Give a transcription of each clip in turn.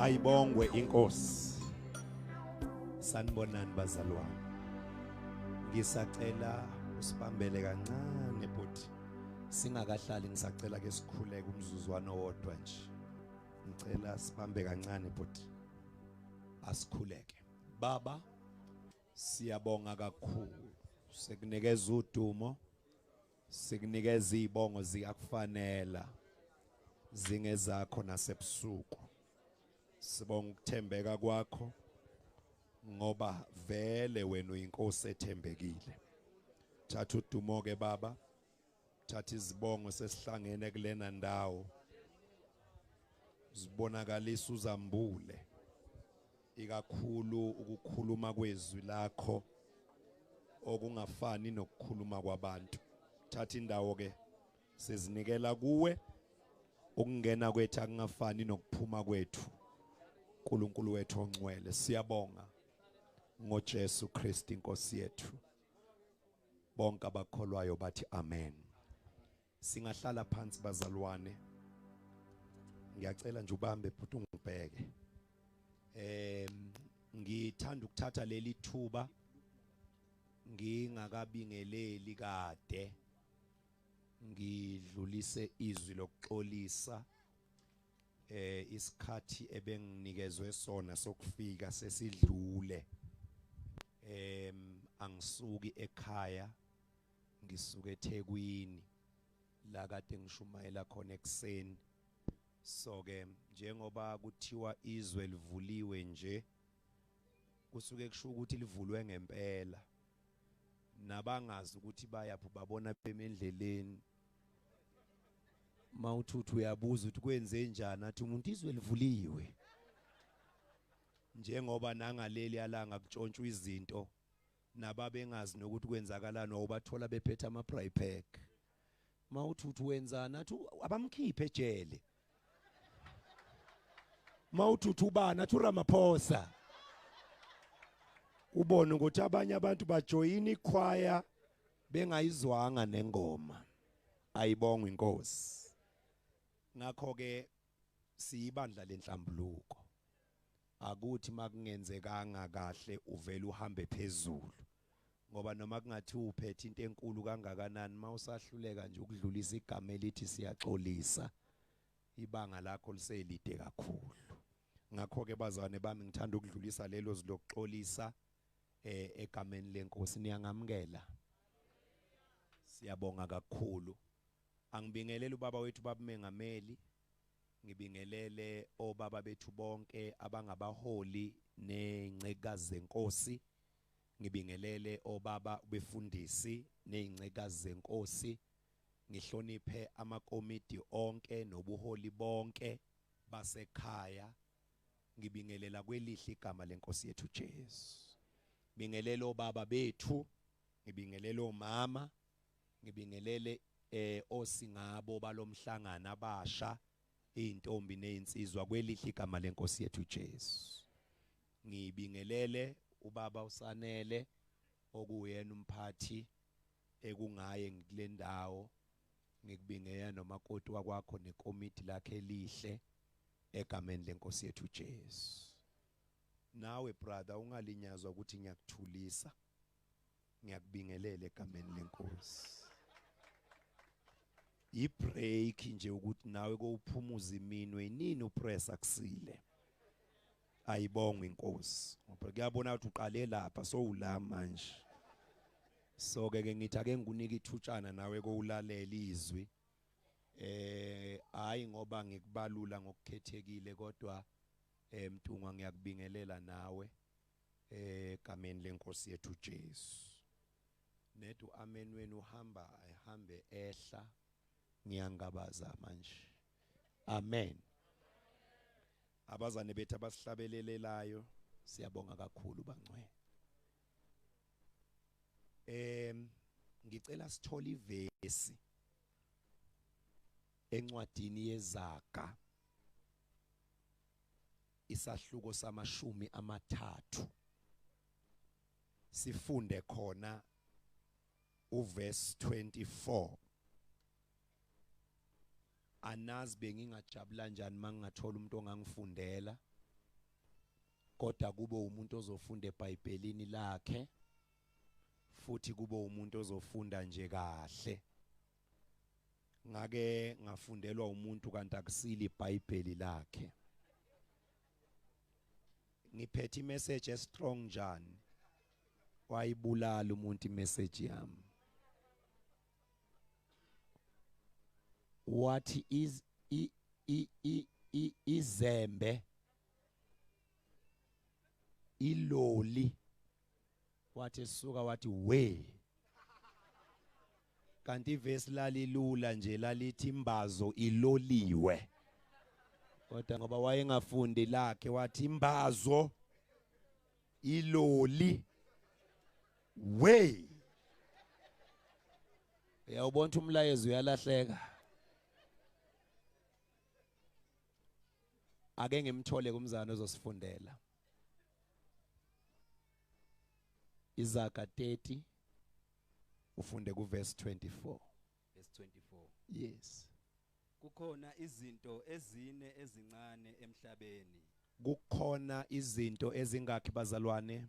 Ayibongwe inkosi. Sanibonani bazalwane. Ngisacela usibambele kancane bhuti. Singakahlali ngisacela ke sikhuleke umzuzwana owodwa nje. Ngicela sibambe kancane bhuti. Asikhuleke. Baba, siyabonga kakhulu. Sikunikeza udumo. Sikunikeza izibongo zikakufanela. Zingezakho nasebusuku. Sibonga ukuthembeka kwakho ngoba vele wena uyinkosi ethembekile. Thatha udumo ke baba. Thatha izibongo sesihlangene kulena ndawo. Zibonakalisa uzambule. Ikakhulu ukukhuluma kwezwi lakho okungafani nokukhuluma kwabantu. Thatha indawo ke sizinikela kuwe. Ukungena kwethu akungafani nokuphuma kwethu. uNkulunkulu wethu ongcwele, siyabonga ngoJesu Kristu inkosi yethu. Bonke abakholwayo bathi amen. Singahlala phansi bazalwane. Ngiyacela nje ubambe bhuti ungibheke. Ngithanda ukuthatha leli thuba ngingakabingeleli kade ngidlulise izwi lokuxolisa. Isikhathi ebenginikezwe sona sokufika sesidlule. Angisuki ekhaya, ngisuke eThekwini la kade ngishumayela khona ekseni. So ke njengoba kuthiwa izwe livuliwe nje, kusuke kusho ukuthi livulwe ngempela. Nabangazi ukuthi bayaphi babona bemendleleni. Mawuthuthu uyabuza ukuthi kwenze njani, athi umuntu izwe livuliwe. Njengoba nangaleli alanga kutshontshwa izinto, nababengazi nokuthi kwenzakalani wawubathola bephethe ama dry pack. Mawuthuthu wenzani, athi abamkhiphe ejele. Mawuthuthu ubani, athi uRamaphosa. Ubone ukuthi abanye abantu bajoyina ikhwaya bengayizwanga nengoma. Ayibongwe inkosi. Ngakho ke siyibandla lenhlambuluko. Akuthi makungenzekanga kahle uvele uhambe phezulu, ngoba noma kungathi uphethe into enkulu kangakanani, mawusahluleka nje ukudlulisa igama elithi siyaxolisa, ibanga lakho liselide kakhulu. Ngakho ke bazwane bami, ngithanda ukudlulisa lelo zwi lokuxolisa egameni lenkosi. Niyangamukela? Siyabonga kakhulu. Angibingelele ubaba wethu baba Mengameli, ngibingelele obaba bethu bonke abangabaholi nezincekazi zenkosi, ngibingelele obaba befundisi nezincekazi zenkosi, ngihloniphe amakomidi onke nobuholi bonke basekhaya. Ngibingelela kwelihle igama lenkosi yethu Jesu. Bingelele obaba bethu, ngibingelele omama, ngibingelele osingabo balomhlangano abasha, izintombi nezinsizwa kwelihle igama lenkosi yethu Jesu. Ngibingelele ubaba uSanele okuyena umphathi ekungaye ngikule ndawo. Ngikubingelela nomakoti wakwakho nekomiti lakhe elihle egameni lenkosi yethu Jesu. Nawe brother ungalinyazwa ukuthi ngiyakuthulisa, ngiyakubingelela egameni lenkosi. I-break nje ukuthi nawe kowuphumuza iminwe inini upressa kusile. Ayibongwe inkosi, ngoba kuyabona ukuthi uqale lapha sowula manje. So ke ngithi ake ngikunike ithutshana nawe kowulalela izwi. Hayi ngoba ngikubalula ngokukhethekile, kodwa Mntungwa ngiyakubingelela nawe egameni lenkosi yethu Jesu. Nedu amen wenu uhamba ahambe ehla, ngiyangabaza manje. Amen. Abazane bethu abasihlabelelelayo, siyabonga kakhulu bangcwele. Ngicela sithole ivesi encwadini yeZaga, isahluko sama-30, sifunde khona uverse 24. Anazi bengingajabula kanjani mangingathola umuntu ongangifundela. Kodwa kube umuntu ozofunda eBhayibhelini lakhe, futhi kube umuntu ozofunda nje kahle. Ngake ngafundelwa umuntu kanti akusili iBhayibheli lakhe. Ngiphethe imessage estrong njani, wayibulala umuntu imessage yami. Wathi is i i i izembe iloli, wathi esuka wathi we, kanti ivesi lalilula nje, lalithi imbazo iloliwe, kodwa ngoba wayengafundi lakhe wathi imbazo iloli we. Uyawubona umlayezo uyalahleka. Ake ngimthole kumzana ozosifundela Izaga 30, ufunde ku verse 24. Verse 24. Yes. Kukhona izinto ezine ezincane emhlabeni. Kukhona izinto ezingakhi bazalwane?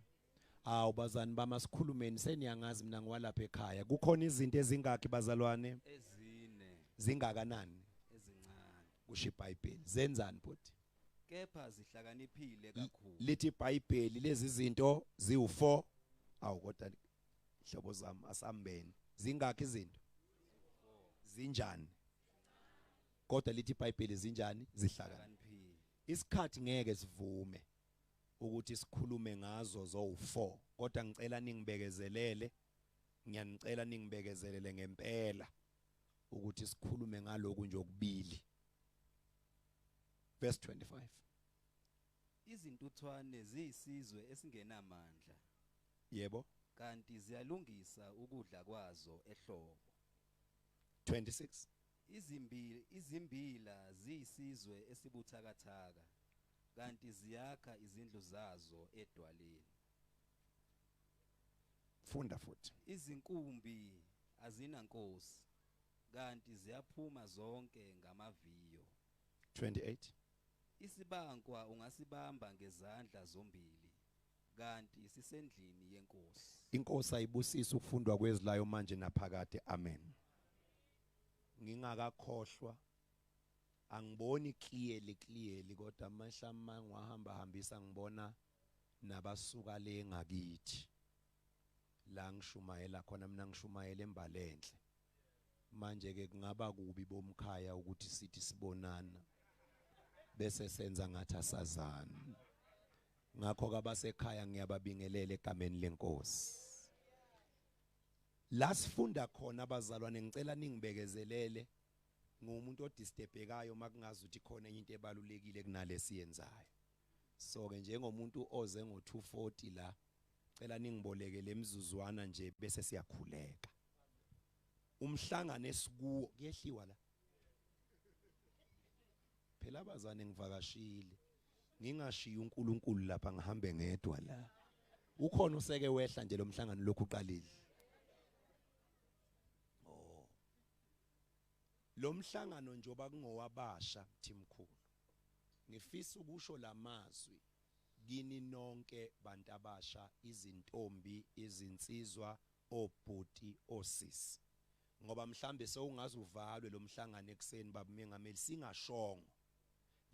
Awu bazani bami, asikhulumeni, seniyangazi mina ngiwalapha ekhaya. Kukhona izinto ezingakhi bazalwane? Ezine. Zingakanani? Ezincane. Kusho iBhayibheli. Zenzani bhuti? Kepha zihlakaniphile kakhulu. Lithi iBhayibheli lezi zinto ziwu4. Awu kodwa hlobo zami, asambeni. Zingakhi izinto? Zinjani? Kodwa lithi iBhayibheli zinjani? Zihlakaniphile. Isikhathi ngeke sivume ukuthi sikhulume ngazo zo4, kodwa ngicela ningibekezelele, ngiyanicela ningibekezelele ngempela ukuthi sikhulume ngalokhu nje okubili. Verse 25. Izintuthwane ziyisizwe esingenamandla. Yebo. Kanti ziyalungisa ukudla kwazo ehlobo. 26. Izimbila ziyisizwe esibuthakathaka, kanti ziyakha izindlu zazo edwaleni. Funda futhi. Izinkumbi azinankosi, kanti ziyaphuma zonke ngamaviyo. 28. Isibankwa ungasibamba ngezandla zombili, kanti sisendlini yenkosi. Inkosi ayibusise ukufundwa kwezilayo manje naphakade. Amen. Ngingakakhohlwa, angiboni clearly clearly, kodwa mhlawumbe ngwahamba hambisa ngibona nabasuka le ngakithi la ngishumayela khona. Mina ngishumayela embalenhle. Manje ke kungaba kubi bomkhaya ukuthi sithi sibonana bese senza ngathi asazani. Ngakho kabasekhaya ngiyababingelela egameni lenkosi. La sifunda khona abazalwane, ngicela ningibekezelele, ngumuntu odisturbekayo makungazi ukuthi khona enye into ebalulekile kunalesiyenzayo. So ke njengomuntu oze ngo240 la, cela ningiboleke lemzuzwana nje bese siyakhuleka. Umhlangano esikuwo kuyehliwa la. Phela abazane ngivakashile, ngingashiya uNkulunkulu lapha ngihambe ngedwa la. Ukhona useke wehla nje lo mhlangano lokhu uqalile. Oh. Lo mhlangano njoba kungowabasha Thimkhulu, ngifisa ukusho lamazwi kini nonke bantu abasha, izintombi, izinsizwa, obhuti, osisi. Ngoba mhlambe sewungaze uvalwe lo mhlangano ekseni baba mengameli singashongo.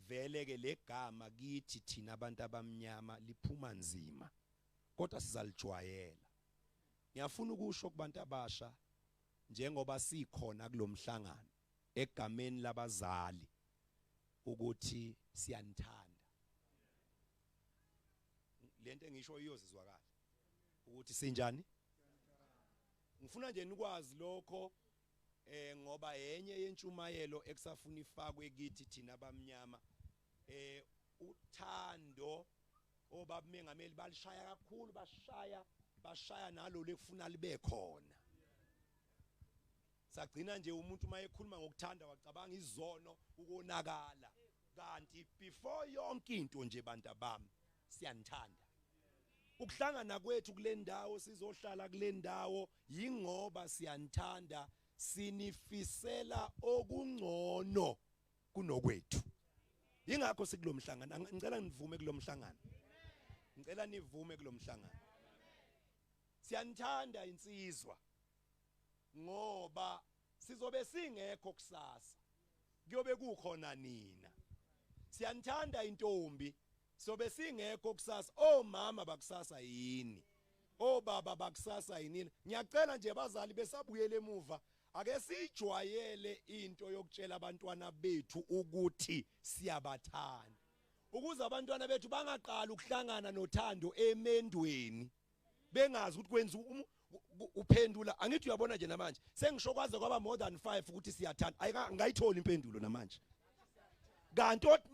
Vele ke legama kithi thina abantu abamnyama liphuma nzima, kodwa sizalijwayela. Ngiyafuna ukusho kubantu abasha njengoba sikhona kulomhlangano egameni labazali ukuthi siyanithanda. Lento engisho iyozizwakala ukuthi sinjani. Ngifuna nje nikwazi lokho ngoba enye yentshumayelo ekusafuna ifakwe kithi thina abamnyama, uthando obaba mengameli balishaya kakhulu, bashaya nalo lekufuna libe khona. Sagcina nje umuntu mayekhuluma ngokuthanda wacabanga izono ukonakala, kanti before yonke into nje bantu abami siyanithanda. Ukuhlangana kwethu kule ndawo, sizohlala kule ndawo yingoba siyanithanda, sinifisela okungcono kunokwethu. Ingakho sikulomhlangano. Ngicela nivume kulomhlangano. Ngicela nivume kulomhlangano. Siyanithanda insizwa ngoba sizobe singekho kusasa, kuyobe kukhona nina. Siyanithanda intombi, sobe singekho kusasa. Omama bakusasa yini, obaba bakusasa yinina. Ngiyacela nje bazali besabuyele emuva, ake sijwayele into yokutshela abantwana bethu ukuthi siyabathanda, ukuze abantwana bethu bangaqali ukuhlangana nothando emendweni bengazi ukuthi kwenza uphendula. Angithi uyabona nje namanje sengisho kwaze kwaba more than 5 ukuthi siyathanda, ayingayitholi impendulo namanje.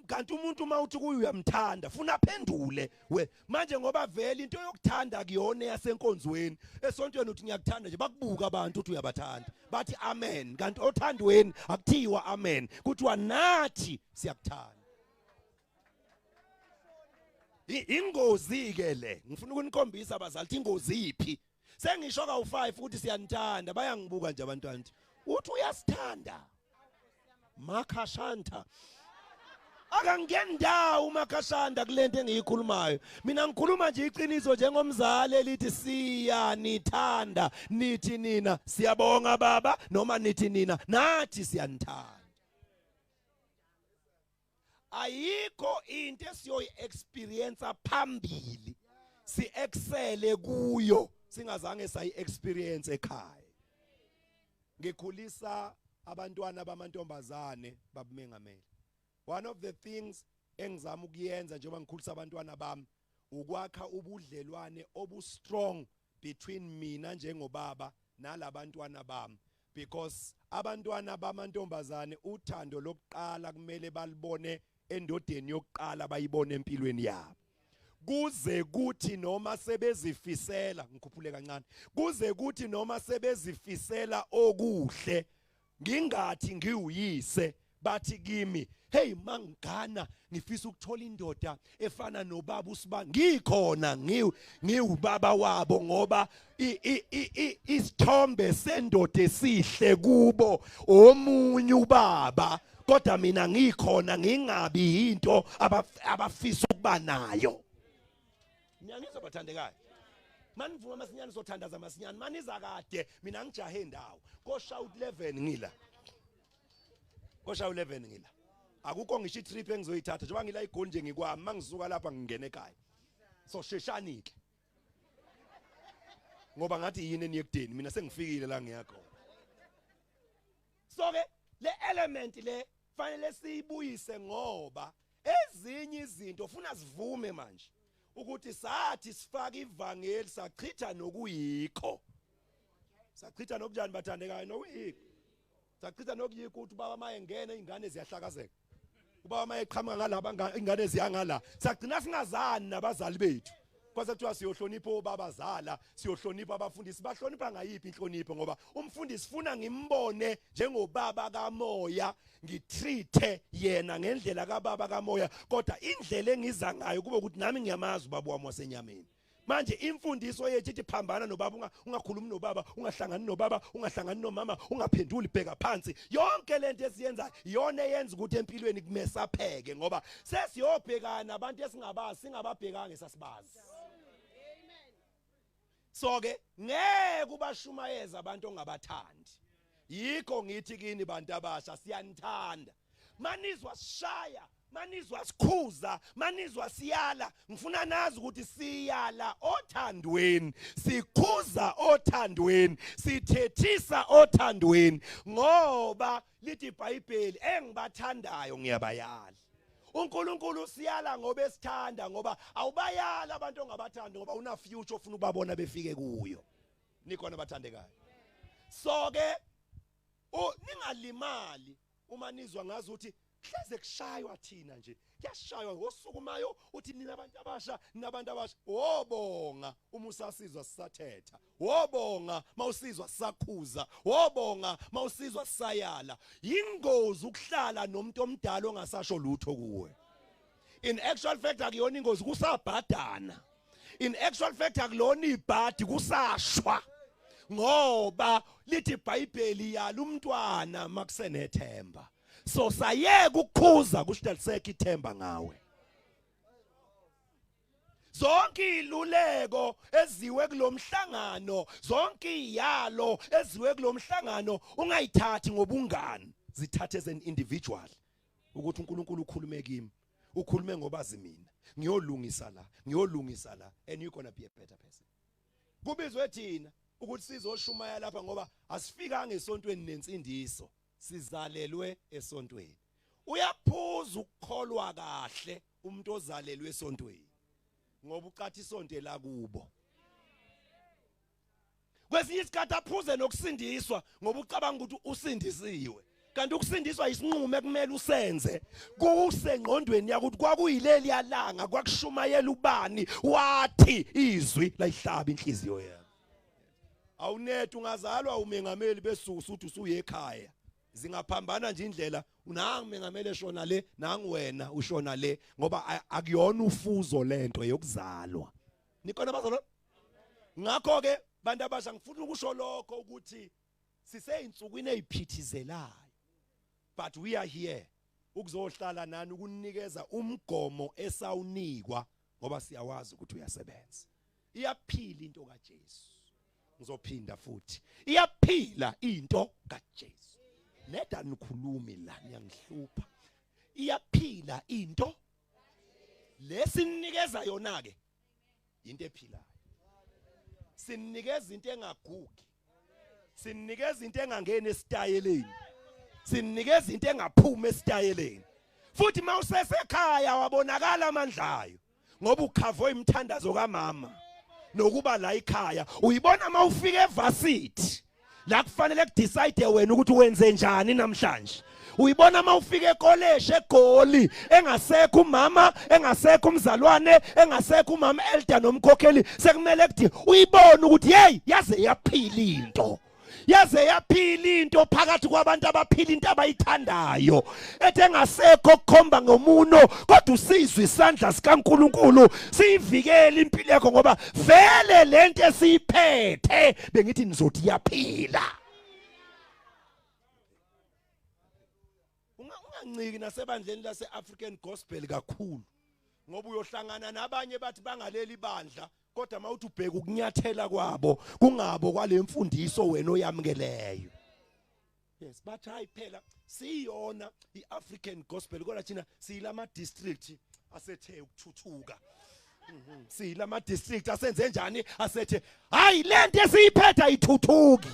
Kanti umuntu uma uthi kuye uyamthanda funa aphendule we manje, ngoba vele into yokuthanda kuyona yasenkonzweni. Esontweni uthi ngiyakuthanda nje, bakubuka abantu uthi uyabathanda, bathi amen. Kanti othandweni akuthiwa amen, kuthiwa nathi siyakuthanda. Ingozi ke le, ngifuna ukunikhombisa abazali ukuthi ingozi iphi. Sengisho kawu5 ukuthi siyanithanda, bayangibuka nje abantwana uthi uyasithanda Makhashanta. Akangendawo uMakhashanta kulento engiyikhulumayo. Mina ngikhuluma nje iqiniso njengomzali elithi siyanithanda, nithi nina siyabonga baba, noma nithi nina nathi siyanithanda. Ayikho into esiyoyi experience phambili si excel kuyo singazange sayi experience ekhaya. Ngikhulisa abantwana bamantombazane babumengameli. One of the things engizama ukuyenza njengoba ngikhulisa abantwana bami ukwakha ubudlelwane obu strong between mina njengobaba nalabantwana bami, because abantwana bamantombazane uthando lokuqala kumele balibone endodeni yokuqala, bayibone empilweni yabo, kuze kuthi noma sebezifisela, ngikhuphule kancane, kuze kuthi noma sebezifisela okuhle ngingathi ngiwuyise bathi kimi, hey mangigana ngifisa ukuthola indoda efana nobaba uSiba, ngikhona ngiwubaba wabo, ngoba isithombe sendoda esihle kubo omunye ubaba, kodwa mina ngikhona ngingabi into abafisa ukuba nayo. Niyangizwa bathandekayo? Manivuma masinyane sothandaza masinyane, maniza kade mina ngijahe indawo kosha u11 ngila, kosha u11 ngila. Akukho ngisho itrip engizoyithatha njengoba ngila iGoli nje ngikwami, mangisuka lapha ngingena ekhaya. So sheshani ke ngoba ngathi yini eniyekudeni, mina sengifikile la ngiyakhona. So ke le element le fanele siyibuyise, ngoba ezinye izinto funa sivume manje ukuthi sathi sifaka ivangeli sachitha nokuyikho, sachitha nokujani bathandekayo, nokuyikho sachitha nokuyikho ukuthi ubaba mayengena ingane ziyahlakazeka, ubaba mayeqhamuka ngalaba ingane ziyangala, sagcina singazani nabazali bethu. Kwase kuthiwa siyohlonipha obabazala, siyohlonipha abafundisi. Bahlonipha ngayiphi inhlonipho? Ngoba umfundisi funa ngimbone njengobaba kamoya, ngitreat yena ngendlela kababa kamoya, kodwa indlela engiza ngayo kube ukuthi nami ngiyamazi ubaba wami wasenyameni. Manje imfundiso yethu ithi phambana nobaba, ungakhulumi nobaba, ungahlangani nobaba, ungahlangani nomama, ungaphenduli, bheka phansi. Yonke lento esiyenza iyona eyenza ukuthi empilweni kumesapheke, ngoba sesiyobhekana abantu esingabazi, singababhekanga esasibazi. So ke ngeke ubashumayeza abantu ongabathandi. Yikho ngithi kini bantu abasha siyanithanda. Manizwa sishaya, manizwa sikhuza, manizwa siyala, ngifuna nazi ukuthi siyala othandweni, sikhuza othandweni, sithethisa othandweni, ngoba lithi iBhayibheli engibathandayo ngiyabayala. uNkulunkulu siyala ngoba esithanda, ngoba awubayala abantu ongabathandi, ngoba una future ofuna ukubabona befike kuyo. Nikhona bathandekayo? So ke ningalimali uma nizwa ngazi ukuthi hleze kushaywa thina nje, kuyashaywa ngosukumayo uthi nina abantu abasha, nina abantu abasha. Wobonga uma usasizwa sisathetha, wobonga mawusizwa sisakhuza, wobonga mawusizwa sisayala. Yingozi ukuhlala nomuntu omdala ongasasho lutho kuwe. In actual fact akuyona ingozi, kusabhadana. In actual fact akulona ibhadi, kusashwa, ngoba lithi iBhayibheli yala umntwana makusenethemba. So sayeka ukukhuza kusho lisekho ithemba ngawe. Zonke iluleko eziwe kulomhlangano, zonke iyalo eziwe kulomhlangano ungayithathi ngobungani, zithathe as an individual. Ukuthi uNkulunkulu ukhulume kimi, ukhulume ngobazi mina, ngiyolungisa la, ngiyolungisa la, and you're going to be a better person. Kubizwe thina ukuthi sizoshumaya lapha ngoba asifikanga esontweni nensindiso, sizalelwe esontweni. Uyaphuza ukukholwa kahle umuntu ozalelwe esontweni ngoba uqatha isonto elakubo. Kwesinye isikhathi aphuze nokusindiswa ngoba ucabanga ukuthi usindisiwe, kanti ukusindiswa isinqumo ekumele usenze kusengqondweni yakho ukuthi kwakuyileli yalanga kwakushumayela ubani wathi izwi layihlaba inhliziyo yakho. Awunethu ungazalwa umengameli besusa uthi usuye ekhaya, zingaphambana nje indlela, unangu mengameli eshona le, nangu wena ushona le, ngoba akuyona ufuzo lento yokuzalwa. Nikhona bazalwa? Ngakho ke bantu abasha ngifuna ukusho lokho ukuthi siseyinsukwini eziphithizelayo, but we are here ukuzohlala nani ukunikeza umgomo esawunikwa ngoba siyawazi ukuthi uyasebenza. Iyaphila into kaJesu. Ngizophinda futhi, iyaphila into kaJesu. Neda nikhulumi la, niyangihlupha. Iyaphila into lesinikeza yona ke, into ephilayo. Sinikeza into engagugi, sinikeza into engangeni esitayeleni, sinikeza into engaphuma esitayeleni. Futhi mawusesekhaya wabonakala amandlayo ngoba ukhavo imithandazo kamama nokuba la ekhaya. Uyibona mawufika evarsity la kufanele kudecide wena ukuthi wenze njani namhlanje. Uyibona mawufika ecollege eGoli engasekho umama, engasekho umzalwane, engasekho umama elder nomkhokheli, sekumele kuthi uyibone ukuthi hey, yaze yaphila into, yaze yaphila into phakathi kwabantu abaphila into abayithandayo, ethi engasekho ukukhomba ngomuno kodwa usizwe isandla sikaNkuluNkulu siyivikele impilo yakho, ngoba vele lento esiyiphethe bengithi nizothi iyaphila. Unganciki nasebandleni lase African Gospel kakhulu, ngoba uyohlangana nabanye bathi bangaleli bandla, kodwa mawuthi ubheka ukunyathela kwabo kungabo kwalemfundiso wena oyamkeleyo. Yes, bathi hayi phela siyona iAfrican Gospel, kodwa thina siyilama district asethe ukuthuthuka, siyilama district asenze njani, asethe hayi lento esiyiphethe ayithuthuki,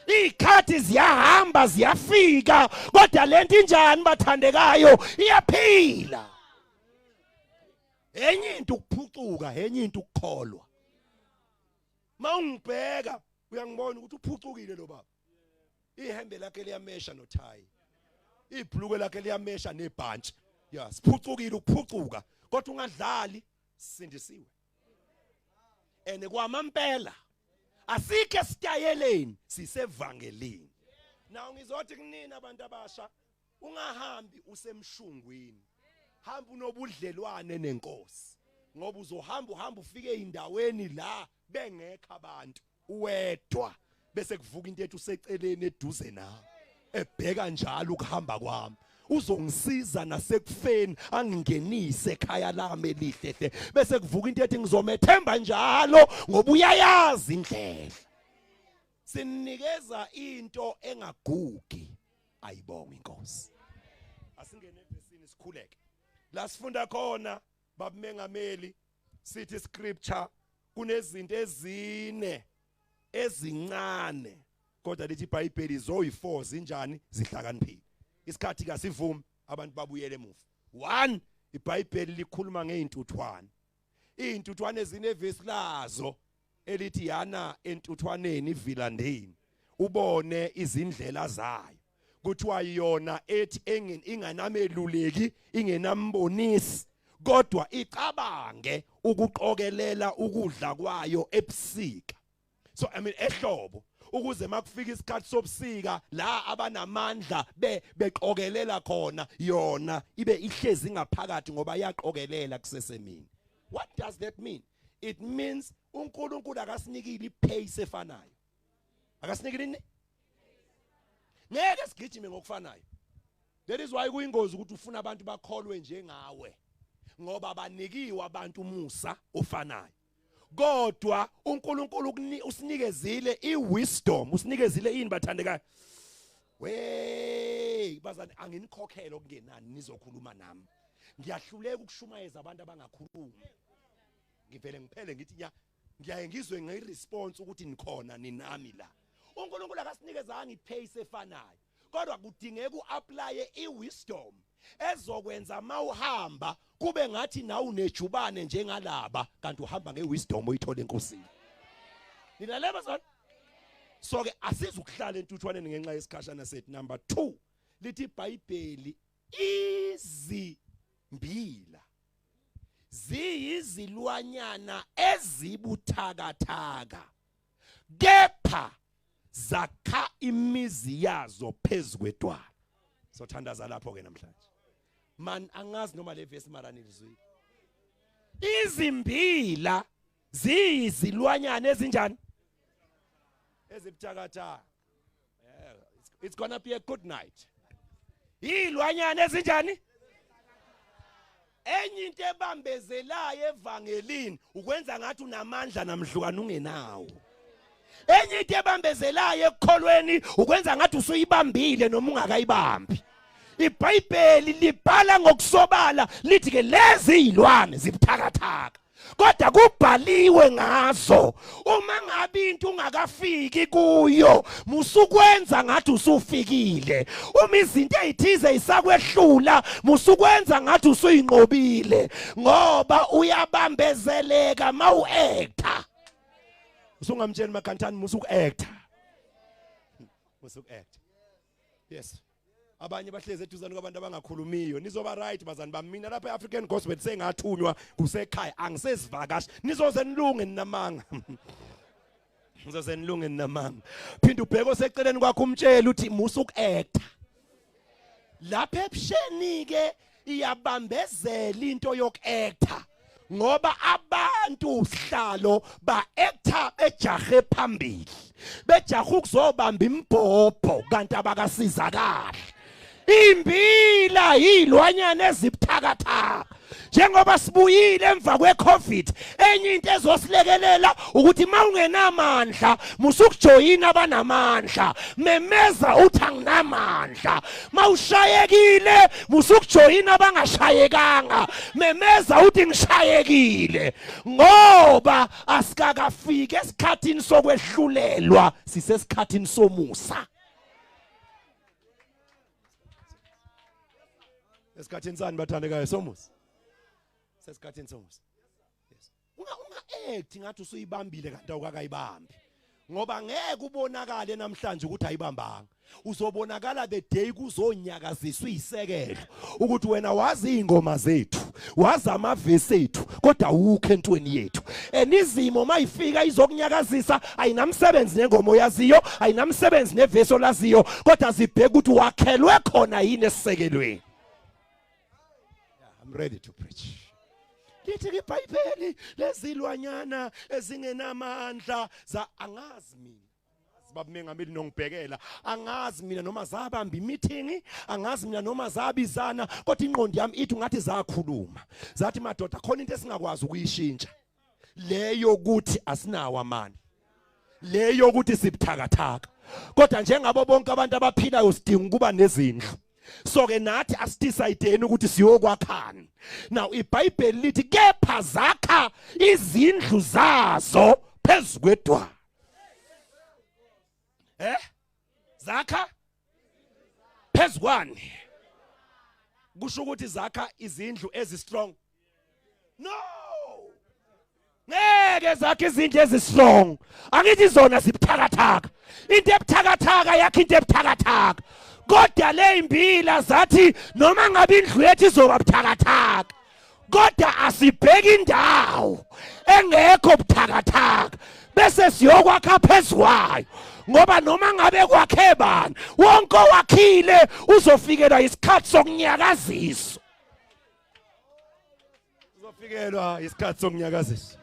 ikhathi ziyahamba ziyafika, kodwa lento injani bathandekayo, iyaphila. Enye into ukuphucuka, enye into ukukholwa. Mawungibheka uyangibona ukuthi uphucukile lo baba, ihembe lakhe liyamesha nothayi, ibhluke lakhe liyamesha nebhantshi. Ya, siphucukile ukuphucuka, kodwa ungadlali, sindisiwe. Ene kwamampela asikho esitayeleni, sisevangelini. Naw ngizothi kunina abantu abasha, ungahambi usemshungwini, hamba unobudlelwane nenkosi, ngoba uzohamba uhamba ufike endaweni la bengekho abantu, uwedwa, bese kuvuka into ethi useceleni eduze na, ebheka njalo ukuhamba kwami, uzongisiza nasekufeni angingenise ekhaya lami elihle hle, bese kuvuka into ethi ngizomethemba njalo ngoba uyayazi indlela. Sinikeza into engagugi, ayibonge inkosi. Asingene evesini sikhuleke la sifunda khona babumengameli, sithi scripture kunezinto ezine ezincane kodwa lithi iBhayibheli zoyi4 zinjani, zihlakaniphile. Isikhathi kasivumi abantu babuyele emuva. 1, iBhayibheli likhuluma ngeintuthwane, izintuthwane ezinevesi lazo elithi yana entuthwaneni ivilandeni ubone izindlela zayo. Kuthiwa yona ethi inganameluleki, ingenambonisi, kodwa icabange ukuqokelela ukudla kwayo ebusika. So I mean ehlobo, ukuze makufika isikhathi sobusika la abanamandla beqokelela khona, yona ibe ihlezi ngaphakathi ngoba yaqokelela kusesemini. What does that mean? It means uNkulunkulu akasinikile ipace efanayo. Akasinikile ini? Ngeke sigijime ngokufanayo. That is why kuyingozi ukuthi ufuna abantu bakholwe njengawe, Ngoba banikiwe abantu umusa ofanayo. Kodwa uNkulunkulu usinikezile iwisdom, usinikezile ini bathandekayo? Wey, bazane anginikhokhele okungenani nizokhuluma nami. Ngiyahluleka ukushumayeza abantu abangakhulumi. Ngivele ngiphele ngithi nya ngiyaye ngizwe ngeresponse ukuthi nikhona ninami la. uNkulunkulu akasinikezanga ipace efanayo. Kodwa kudingeka uapply iwisdom ezokwenza mawuhamba kube ngathi nawe unejubane njengalaba, kanti uhamba ngewisdom oyithola eNkosini. Nilalele bazalwane? So ke asizukuhlala entuthwaneni ngenxa yesikhashana sethu. Number 2 lithi iBhayibheli izimbila ziyizilwanyana ezibuthakathaka, kepha zakha imizi yazo phezu kwedwala. Sothandaza lapho ke namhlanje. Man, angazi noma le verse mara nilizwile. Izimbila ziyizilwanyana ezinjani? Ezibuthakathaka. Yeah, it's gonna be a good night. Izilwanyana ezinjani? Enye into ebambezelayo evangelini ukwenza ngathi unamandla namhlukana ungenawo. Enye into ebambezelayo ekukholweni ukwenza ngathi usuyibambile noma ungakayibambi. iBhayibheli libhala ngokusobala lithi ke lezi izilwane zibuthakathaka, kodwa kubhaliwe ngazo. Uma ngabe into ungakafiki kuyo, musukwenza ngathi usufikile. Uma izinto ezithize isakwehlula, musukwenza ngathi usuyinqobile, ngoba uyabambezeleka mawuacta. Usungamtsheli makhantani musukuacta. Musukuacta. Yes. Abanye bahlezi eduzane kwabantu abangakhulumiyo. Nizoba right bazani bami. Mina lapha eAfrican Gospel sengathunywa kusekhaya, angisezivakashi. Nizoze nilunge ninamanga. Nizoze nilunge ninamanga. Phinda ubheke oseceleni kwakho umtshele uthi musukuacta. Lapha ebusheni ke iyabambezela into yokuacta, ngoba abantu sihlalo ba-acta bejahe phambili, bejahe ukuzobamba imbhobho kanti abakasizakali. Imbila yilwanyana ezibuthakathaka. Njengoba sibuyile emva kweCovid, enye into ezosilekelela ukuthi mawungenamandla musukujoyina abanamandla, memeza uthi anginamandla. Mawushayekile musukujoyina abangashayekanga, memeza uthi ngishayekile, ngoba asikakafiki esikhathini sokwehlulelwa, sisesikhathini somusa. Esikhathini sani bathandekayo? Somusa. Sesikhathini somusa. Yes. Unga-act ngathi usuyibambile kanti awukakayibambi, ngoba ngeke ubonakale namhlanje ukuthi ayibambanga. Uzobonakala the day kuzonyakaziswa isekelo ukuthi wena wazi ingoma zethu, wazi amavesi ethu, kodwa awukho entweni yethu. And izimo mayifika izokunyakazisa, ayinamsebenzi nengoma oyaziyo, ayinamsebenzi nevesi olaziyo, kodwa zibheka ukuthi wakhelwe khona yini esisekelweni. I'm ready to preach. Lithi iBhayibheli lezilwanyana ezingenamandla za angazi mina. Baba mengameli nongibhekela, angazi mina noma zabamba imeeting, angazi mina noma zabizana, kodwa ingqondo yami ithi ungathi zakhuluma. Zathi madoda khona into esingakwazi ukuyishintsha, leyo ukuthi asinawo amandla, leyo ukuthi sibuthakathaka, kodwa njengabo bonke abantu abaphilayo sidinga ukuba nezindlu. So ke nathi asidecide ukuthi siyokwakhani. Now iBhayibheli lithi kepha zakha izindlu zazo phezu kwedwala. Zakha phezu kwani? Kusho ukuthi zakha izindlu ezi strong. No, ngeke zakhe izindlu ezi strong. Angithi zona zibuthakathaka. Into ebuthakathaka yakhe into ebuthakathaka. Kodwa le imbila zathi noma ngabe indlu yethu izoba buthakathaka, kodwa asibheki indawo engekho buthakathaka bese siyokwakha phezukwayo, ngoba noma ngabe kwakhe bani, wonke owakhile uzofikelwa isikhathi sokunyakaziswa. Uzofikelwa isikhathi sokunyakaziswa.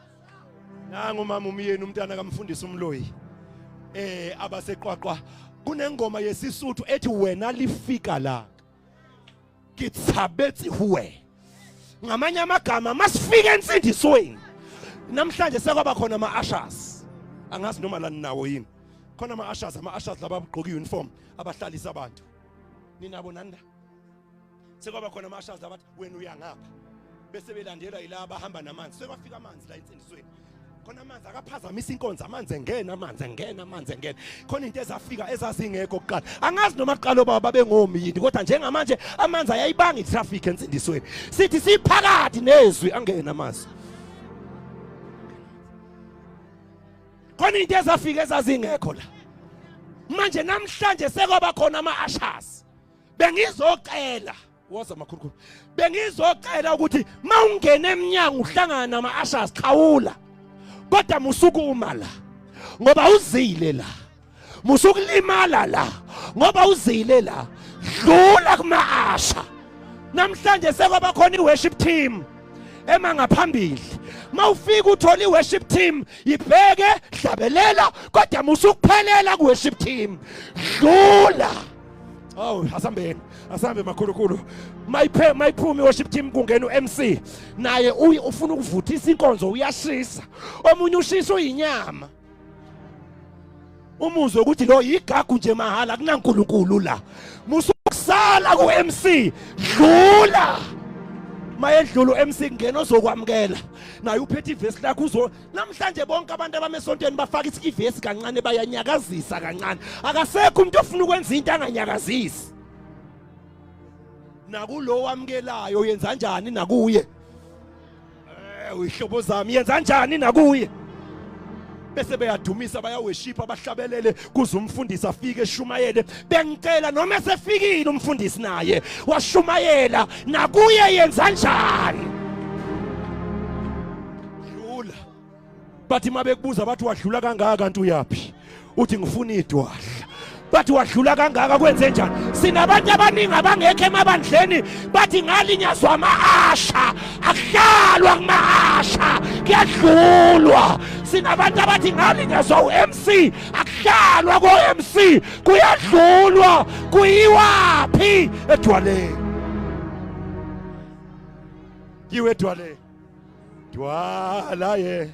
Nangu umama umyeni, umntana kamfundisi umloyi, abaseqwaqwa, kunengoma yesiSuthu ethi wena lifika la ke tshabetse ho wena. Ngamanye amagama masifike ensindisweni namhlanje sekwaba khona ama-ushers. Angazi noma lani nawo yini. Khona ama-ushers, ama-ushers laba abagqoka i-uniform abahlalisa abantu. Ninabo nani la? Sekwaba khona ama-ushers abathi wena uya ngapha. Bese belandelwa yilaba abahamba namanzi. Sekwafika amanzi la ensindisweni. Khona amanzi akaphazamisa inkonzo, amanzi engena, amanzi engena, amanzi engena. Khona into ezafika ezazingekho kuqala. Angazi noma kuqala obaba babengomi yini, kodwa njengamanje amanzi ayayibanga i-traffic ensindisweni. Sithi siphakathi nezwi angena amanzi. Khona into ezafika ezazingekho la. Manje namhlanje sekwaba khona ama-ushers. Bengizocela, woza makhulukhulu. Bengizocela ukuthi mawungena eminyango uhlangana nama-ushers qhawula. Kodwa musukuma la ngoba uzile la, musukulimala la ngoba uzile la, dlula kuma-usher. Namhlanje sekwaba khona i-worship team ema ngaphambili. Mawufika uthola i-worship team, ibheke, hlabelela, kodwa musukuphelela ku-worship team, dlula. Oh, asambeni, asambe makhulukhulu. Mayiphuma i-worship team kungena u-MC. Naye ufuna ukuvuthisa inkonzo, uyashisa. Omunye ushisa uyinyama. Umuzwe ukuthi lo yigagu nje mahala, kunaNkulunkulu la. Musukusala ku-MC, dlula. Mayedlula u-MC kungena ozokwamukela. Naye uphethe ivesi lakhe uzo. Namhlanje bonke abantu abamesontweni bafaka ivesi kancane, bayanyakazisa kancane. Akasekho umuntu ofuna ukwenza into anganyakazisi. Nakulo wamukelayo yenza kanjani nakuye? Uyihlobo zami yenza kanjani nakuye? Bese beyadumisa, bayaweshipha, bahlabelele kuze umfundisi afike eshumayele. Bengicela noma esefikile umfundisi naye washumayela nakuye yenza kanjani? Dlula. Bathi mabekubuza bathi wadlula kangaka kanti uyapi? Uthi ngifuna idwala. Bathi wadlula kangaka kwenze njani? Sinabantu abaningi abangekho emabandleni bathi ngalinyazwa ama-asha, akuhlalwa kuma-asha, kuyadlulwa. Sinabantu abathi ngalinyazwa u-MC, akuhlalwa ko-MC, kuyadlulwa. Kuyiwaphi? Edwaleni. Kiwe edwaleni. Dwala ye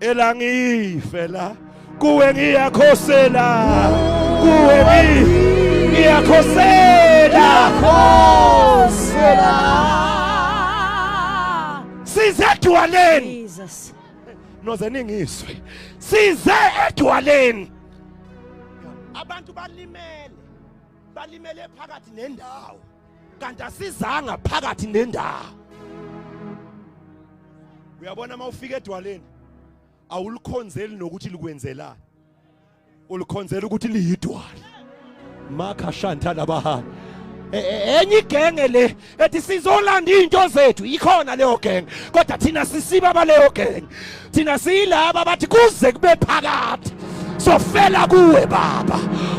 elangifela, kuwe ngiyakhosela, kuwe ngiyakhosela. Size edwaleni. Jesus. Noze ningizwe. Size edwaleni. Abantu balimele, balimele phakathi nendawo, kanti asizanga phakathi nendawo. Uyabona mawufika edwaleni awulikhonzeli nokuthi likwenzelani, ulikhonzela ukuthi liyidwala. Makha shanta labahali. Enye igenge le ethi sizolanda izinto zethu, ikhona leyo genge, kodwa thina sisiba baleyo genge. Thina siyilaba bathi kuze kube phakathi sofela kuwe baba.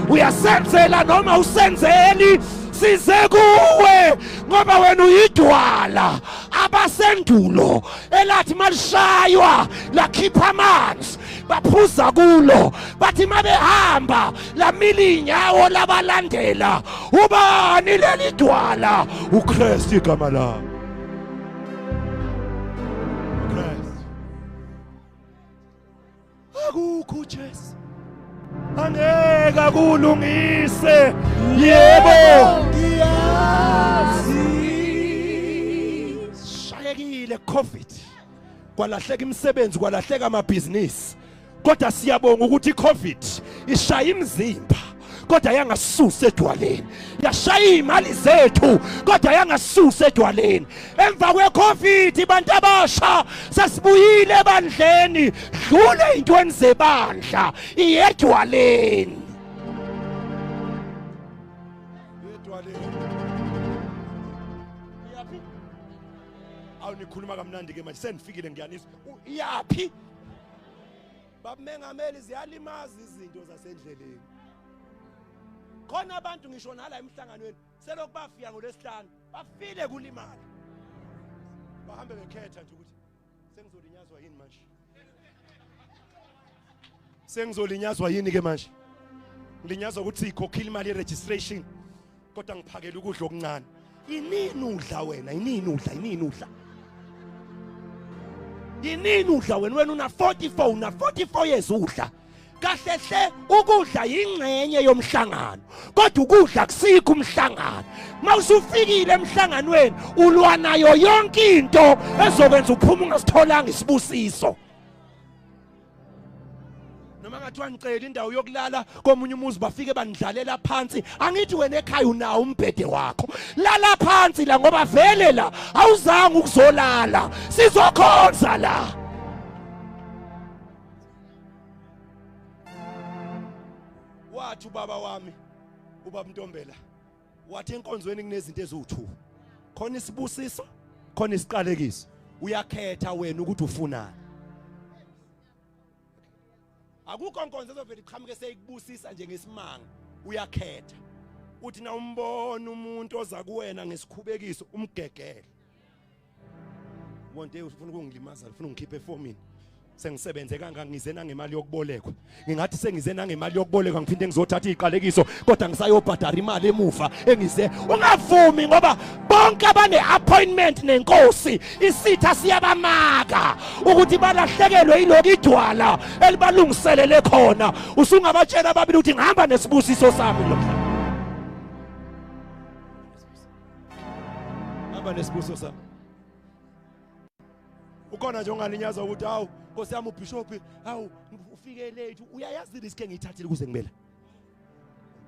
Uyasenzela noma usenzeli, size kuwe ngoba wena uyidwala. Abasendulo elathi malishaywa lakhipha amanzi baphuza kulo, bathi mabehamba lamila inyawo labalandela. Ubani leli dwala? uKristu igama lakhe. uKristu. Akukho Jesu angeke akulungise. Yebo ngiyazi. Shayekile COVID, kwalahleka imisebenzi, kwalahleka amabhizinisi, kodwa siyabonga ukuthi iCovid ishaya imizimba kodwa yangasusa edwaleni, yashaya imali zethu kodwa yangasusa edwaleni. Emva kweCovid bantu abasha sesibuyile ebandleni, dlule intweni zebandla, iyedwaleni. Edwaleni. Iyaphi? Awu nikhuluma kamnandi ke manje, senifikile ngiyanizwa. Iyaphi? Babumengameli, ziyalimaza izinto zasendleleni. Khona abantu ngisho nala emhlanganweni selokhu bafika ngolwesihlanu bafile kulimala, bahambe bekhetha nje ukuthi sengizolinyazwa yini manje, sengizolinyazwa yini ke manje. Ngilinyazwa ukuthi ikhokhile imali ye-registration kodwa ngiphakela ukudla okuncane. Inini udla wena? Inini udla? Inini udla? Inini udla wena? Wena una 44, una 44 years udla. Kahle hle ukudla yingxenye yomhlangano, kodwa ukudla kusikho umhlangano. Mawusufikile emhlanganweni ulwa nayo yonke into ezokwenza uphume ungasitholanga isibusiso. Noma ngathiwa ngicela indawo yokulala komunye umuzi bafike bandlalela phansi, angithi wena ekhaya unawo umbhede wakho, lala phansi la ngoba vele la awuzange ukuzolala, sizokhonza la. Wathi ubaba wami, ubaba Ntombela, wathi enkonzweni kunezinto eziwu2, khona isibusiso, khona isiqalekiso. Uyakhetha wena ukuthi ufunani. Akukho nkonzo ezovela iqhamuke seyikubusisa nje ngesimanga. Uyakhetha. Uthi na umbona umuntu oza kuwena ngesikhubekiso umgegele. One day ufuna ukungilimaza, ufuna ungikhiphe efomini. Sengisebenze kangaka, ngize nangemali yokubolekwa. Ngingathi sengize nangemali yokubolekwa ngiphinde ngizothatha iziqalekiso, kodwa ngisayobhadara imali emuva engize. Ungavumi, ngoba bonke abane appointment nenkosi isitha siyabamaka ukuthi balahlekelwe yilokhu idwala elibalungiselele khona. Usungabatshela ababili ukuthi ngihamba nesibusiso sami lo mhlaba. Hamba nesibusiso sami. Ukhona nje ongalinyaza ukuthi hawu Nkosi yami uBishop, hawu ufike late, uyayazi risk engiyithathile ukuze ngibela.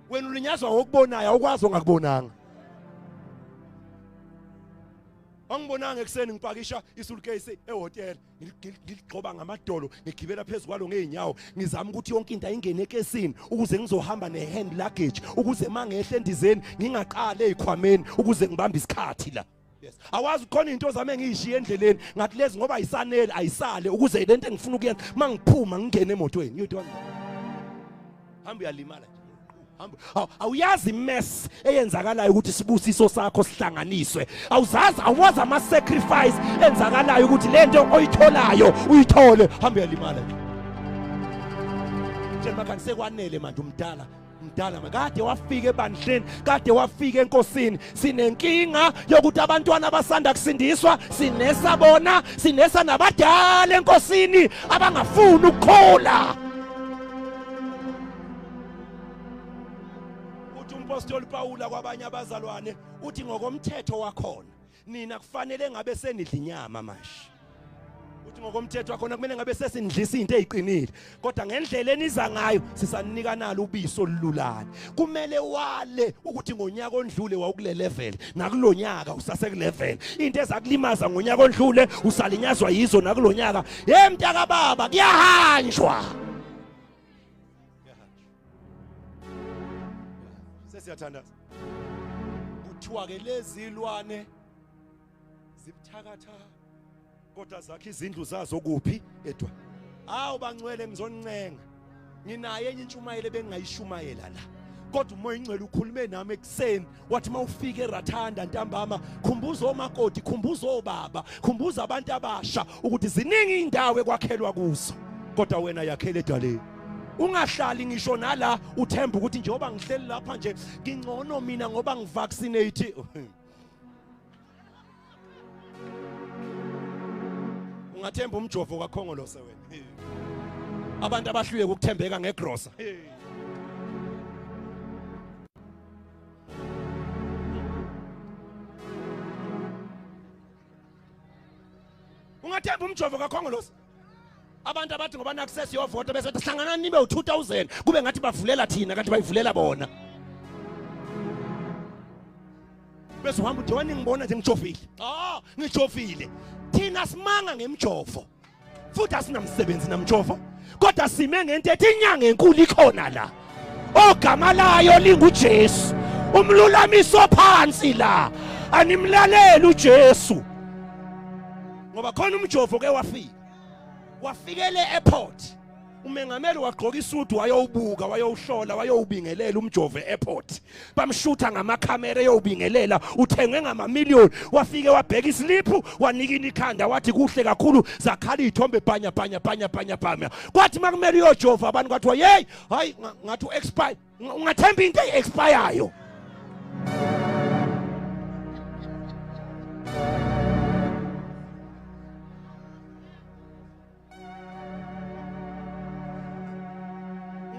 Wena ulinyazwa ngokubonayo, awukwazi ongakubonanga. Angibonanga ekuseni ngipakisha isuitcase ehhotel, ngiligxoba ngamadolo, ngigibela phezu kwalo ngeenyawo, ngizama ukuthi yonke into ayingene ekesini ukuze ngizohamba ne-hand luggage, ukuze mangehle endizeni ngingaqali ezikhwameni ukuze ngibambe isikhathi la. Yes. Awazi khona into zami engiyishiye endleleni, ngathi lezi ngoba ayisanele ayisale ukuze lento engifuna ukuyenza mangiphuma ngingene emotweni. You don't. Hamba uyalimala nje. Hamba. Awuyazi mess eyenzakalayo ukuthi isibusiso sakho sihlanganiswe. Awuzazi, awazi ama sacrifice enzakalayo ukuthi lento oyitholayo uyithole. Hamba uyalimala nje. Tshela makhani sekwanele manje umdala. Mdala kade wafika ebandleni, kade wafika enkosini. Sinenkinga yokuthi abantwana abasanda kusindiswa sinesa bona, sinesa nabadala enkosini abangafuni ukukhula. Uthi umpostoli Pawula kwabanye abazalwane, uthi ngokomthetho wakhona nina kufanele ngabe senidla inyama manje. Uthi ngokomthetho wakhona kumele ngabe sesindlisa into eziqinile, kodwa ngendlela eniza ngayo sisanika nalo ubisi olululane. Kumele wale ukuthi ngonyaka ondlule wawukule level, nakulonyaka usaseku level. Into ezakulimaza ngonyaka ondlule usalinyazwa yizo nakulonyaka. Hey mntaka baba, kuyahanjwa. Sesiyathandaza. Kuthiwa ke lezi ilwane zibuthakatha, kodwa zakhe izindlu zazo kuphi? Edwa. Awu bangcwele, ngizoncenga. Nginaye enye intshumayelo ebengingayishumayela la, kodwa uMoya Ingcwele ukhulume nami ekuseni wathi mawufika eRathanda ntambama, khumbuza omakoti, khumbuza obaba, khumbuza abantu abasha ukuthi ziningi indawo ekwakhelwa kuzo, kodwa wena yakhele edwaleni. Ungahlali ngisho nala uthemba ukuthi njengoba ngihleli lapha nje ngingcono mina ngoba ngivaccinate. Ungathemba umjovo kaKhongolose wena. Abantu abahluleke ukuthembeka ngegrosa. Ungathemba umjovo kaKhongolose. Abantu abathi ngoba nakusesi yovota bese bethi hlanganani nibe u2000, kube ngathi bavulela thina kanti bayivulela bona. Bese uhamba uthi wena ngibona nje ngijovile. Ah, ngijovile. Thina simanga ngemjovo. Futhi asinamsebenzi namjovo. Kodwa sime ngento ethi inyanga enkulu ikhona la. Ogama layo linguJesu. Umlulamiso phansi la. Animlaleli uJesu. Ngoba khona umjovo ke wafika. Wafikele airport. Umengameli wagqoka isudu wayowubuka, wayowuhlola, wayowubingelela umjovo airport. Bamshutha ngamakhamera eyobingelela, uthengwe ngamamiliyoni. Wafike wabheka isliphu, wanikina ikhanda wathi kuhle kakhulu, zakhala izithombe bhanya bhanya bhanya bhanya bhanya. Kwathi makumele uyojova abantu kwathiwa hey, hayi ngathi uexpire. Ungathemba into eexpireyo.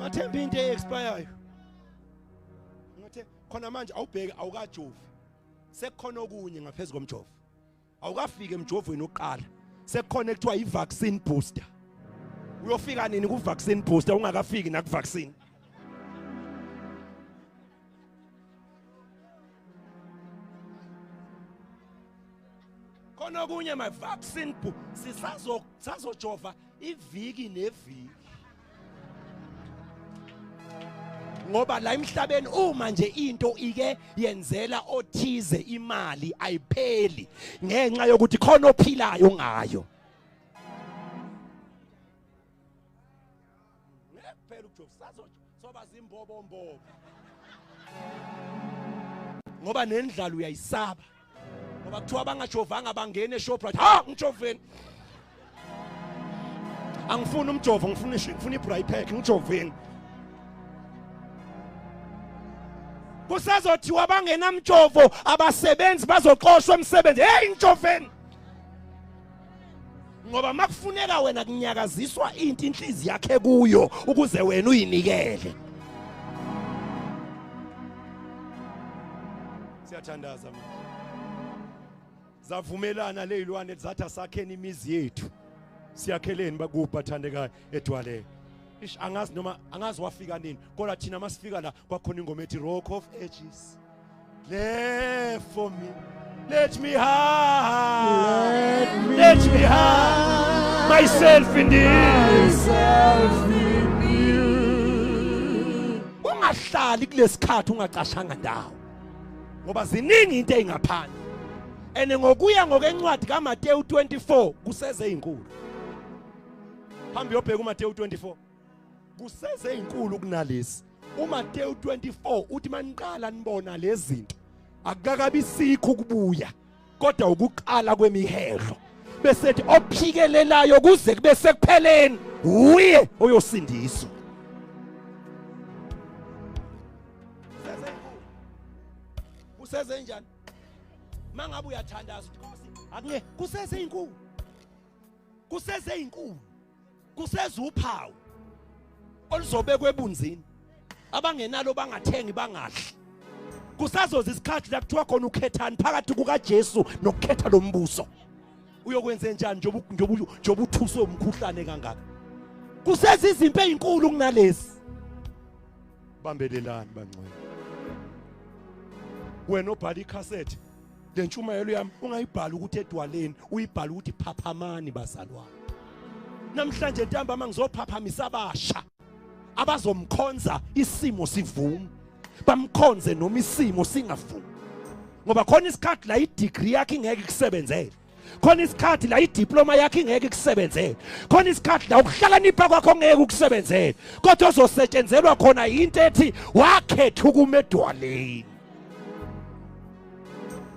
Ungathemba into e-expireyo. Ungathe khona manje awubheke awukajovi. Sekukhona okunye ngaphezulu komjovo. Awukafiki emjovweni oqala. Sekukhona ekuthiwa i-vaccine booster. Uyofika nini ku-vaccine booster ungakafiki naku-vaccine? Khona okunye my vaccine sisazojova iviki neviki. Ngoba la emhlabeni uma nje into ike yenzela othize imali ayipheli ngenxa yokuthi khona ophilayo ngayo. Ngeke phela ukujova sazojo soba zimbobo mbobo. Ngoba nendlala uyayisaba. Ngoba kuthiwa abangajovanga bangene eShoprite. Ha, ngijoveni. Angifuni umjovo, ngifuna ibraai pack, ngijoveni. Kusazothiwa abangenamjovo abasebenzi bazoxoshwa emsebenzi. Hey, ngijoveni. Ngoba makufuneka wena kunyakaziswa into inhliziyo yakhe kuyo ukuze wena uyinikele. Siyathandaza manje. Zavumelana lezilwane zathi asakheni imizi yethu. Siyakheleni bakuphi bathandekayo edwaleni. Ish angazi noma angazi wafika nini kodwa thina masifika la kwakhona ingoma ethi Rock of Ages. There for me. Let me hide. Let me hide myself in thee. Ungahlali kulesikhathi ungacashanga ndawo. Ngoba ziningi into ezingaphandle. Ene ngokuya ngokencwadi kaMateyu 24 kuseze izinkulu. Hamba uyobheka uMateyu 24. Kuseze izinkulu kunalesi. uMateyu 24 uthi maniqala nibona lezi zinto akukakabi sikho ukubuya kodwa ukuqala kwemihelo. Bese ethi ophikelelayo kuze kube sekupheleni uye oyosindiswa. Kuseze njani? Mangabe uyathandaza uthi Nkosi akunge kuseze inkulu. Kuseze inkulu. Kuseze uphawu oluzobekwa ebunzini. Abangenalo bangathengi bangadli. Kusazoza isikhathi la kuthiwa khona ukhethani phakathi kukaJesu nokukhetha lombuso. Uyokwenza njani njoba uthuswe umkhuhlane kangaka? Kuseze izimpi ezinkulu kunalezi. Bambelelani bangcwele. Wena obhala ikhasethi lentshumayelo yami ungayibhala ukuthi edwaleni, uyibhala ukuthi phaphamani bazalwane. Namhlanje ntambama ngizophaphamisa abasha abazomkhonza isimo sivuma, bamkhonze noma isimo singavumi. Ngoba khona isikhathi la i-degree yakhe ingeke ikusebenzele. Khona isikhathi la idiploma yakhe ingeke ikusebenzele. Khona isikhathi la ukuhlakanipha kwakho ngeke ukusebenzele. Kodwa ozosetshenzelwa khona into ethi wakhetha ukuma edwaleni.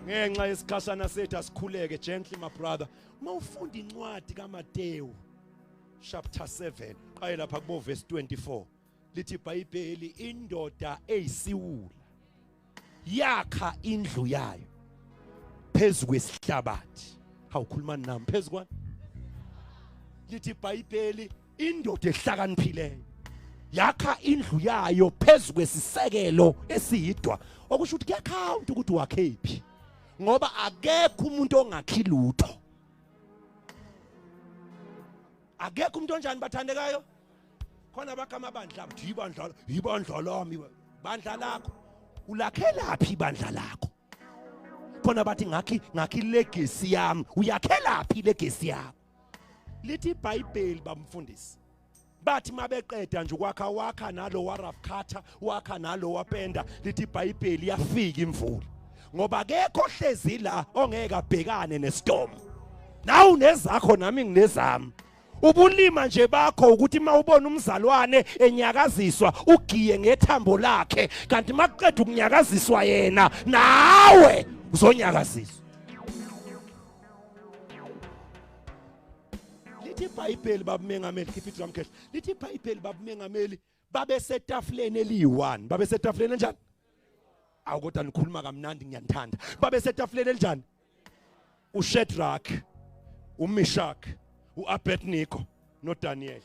Ngenxa yesikhashana sethu asikhuleke gently my brother. Mawufunda incwadi kaMateyu chapter 7 qaye lapha kubo verse 24 lithi iBhayibheli indoda eyisiwula yakha indlu yayo phezu kwesihlabathi. Awukhuluma nami phezu kwani? Lithi iBhayibheli indoda ehlakaniphileyo yakha indlu yayo phezu kwesisekelo esiyidwa, okusho ukuthi kuyakhawunta ukuthi wakhephi, ngoba akekho umuntu ongakhi lutho. Akekho umuntu onjani bathandekayo. Khona bakha amabandla athi ibandla, ibandla lami, bandla lakho ulakhelaphi ibandla lakho? Khona bathi ngakhi legacy yami, uyakhelaphi legacy yakho? Lithi iBhayibheli bamfundisi bathi mabeqeda nje ukwakha, wakha nalo warafkhatha, wakha nalo wapenda, lithi iBhayibheli yafika imvula. Ngoba akekho ohlezi la ongeke abhekane nestorm. Nawu nezakho nami nginezami. Ubulima nje bakho ukuthi mawubona umzalwane enyakaziswa ugiye ngethambo lakhe, kanti makuqeda ukunyakaziswa yena nawe uzonyakaziswa. Lithi iBhayibheli babumengameli, khipha idrum cash. Lithi iBhayibheli babumengameli babesetafuleni eliyi-1. Babesetafuleni enjani? Awu kodwa nikhuluma kamnandi ngiyanithanda. Babesetafuleni elinjani? uShadrach, uMeshach, uAbednego noDaniel.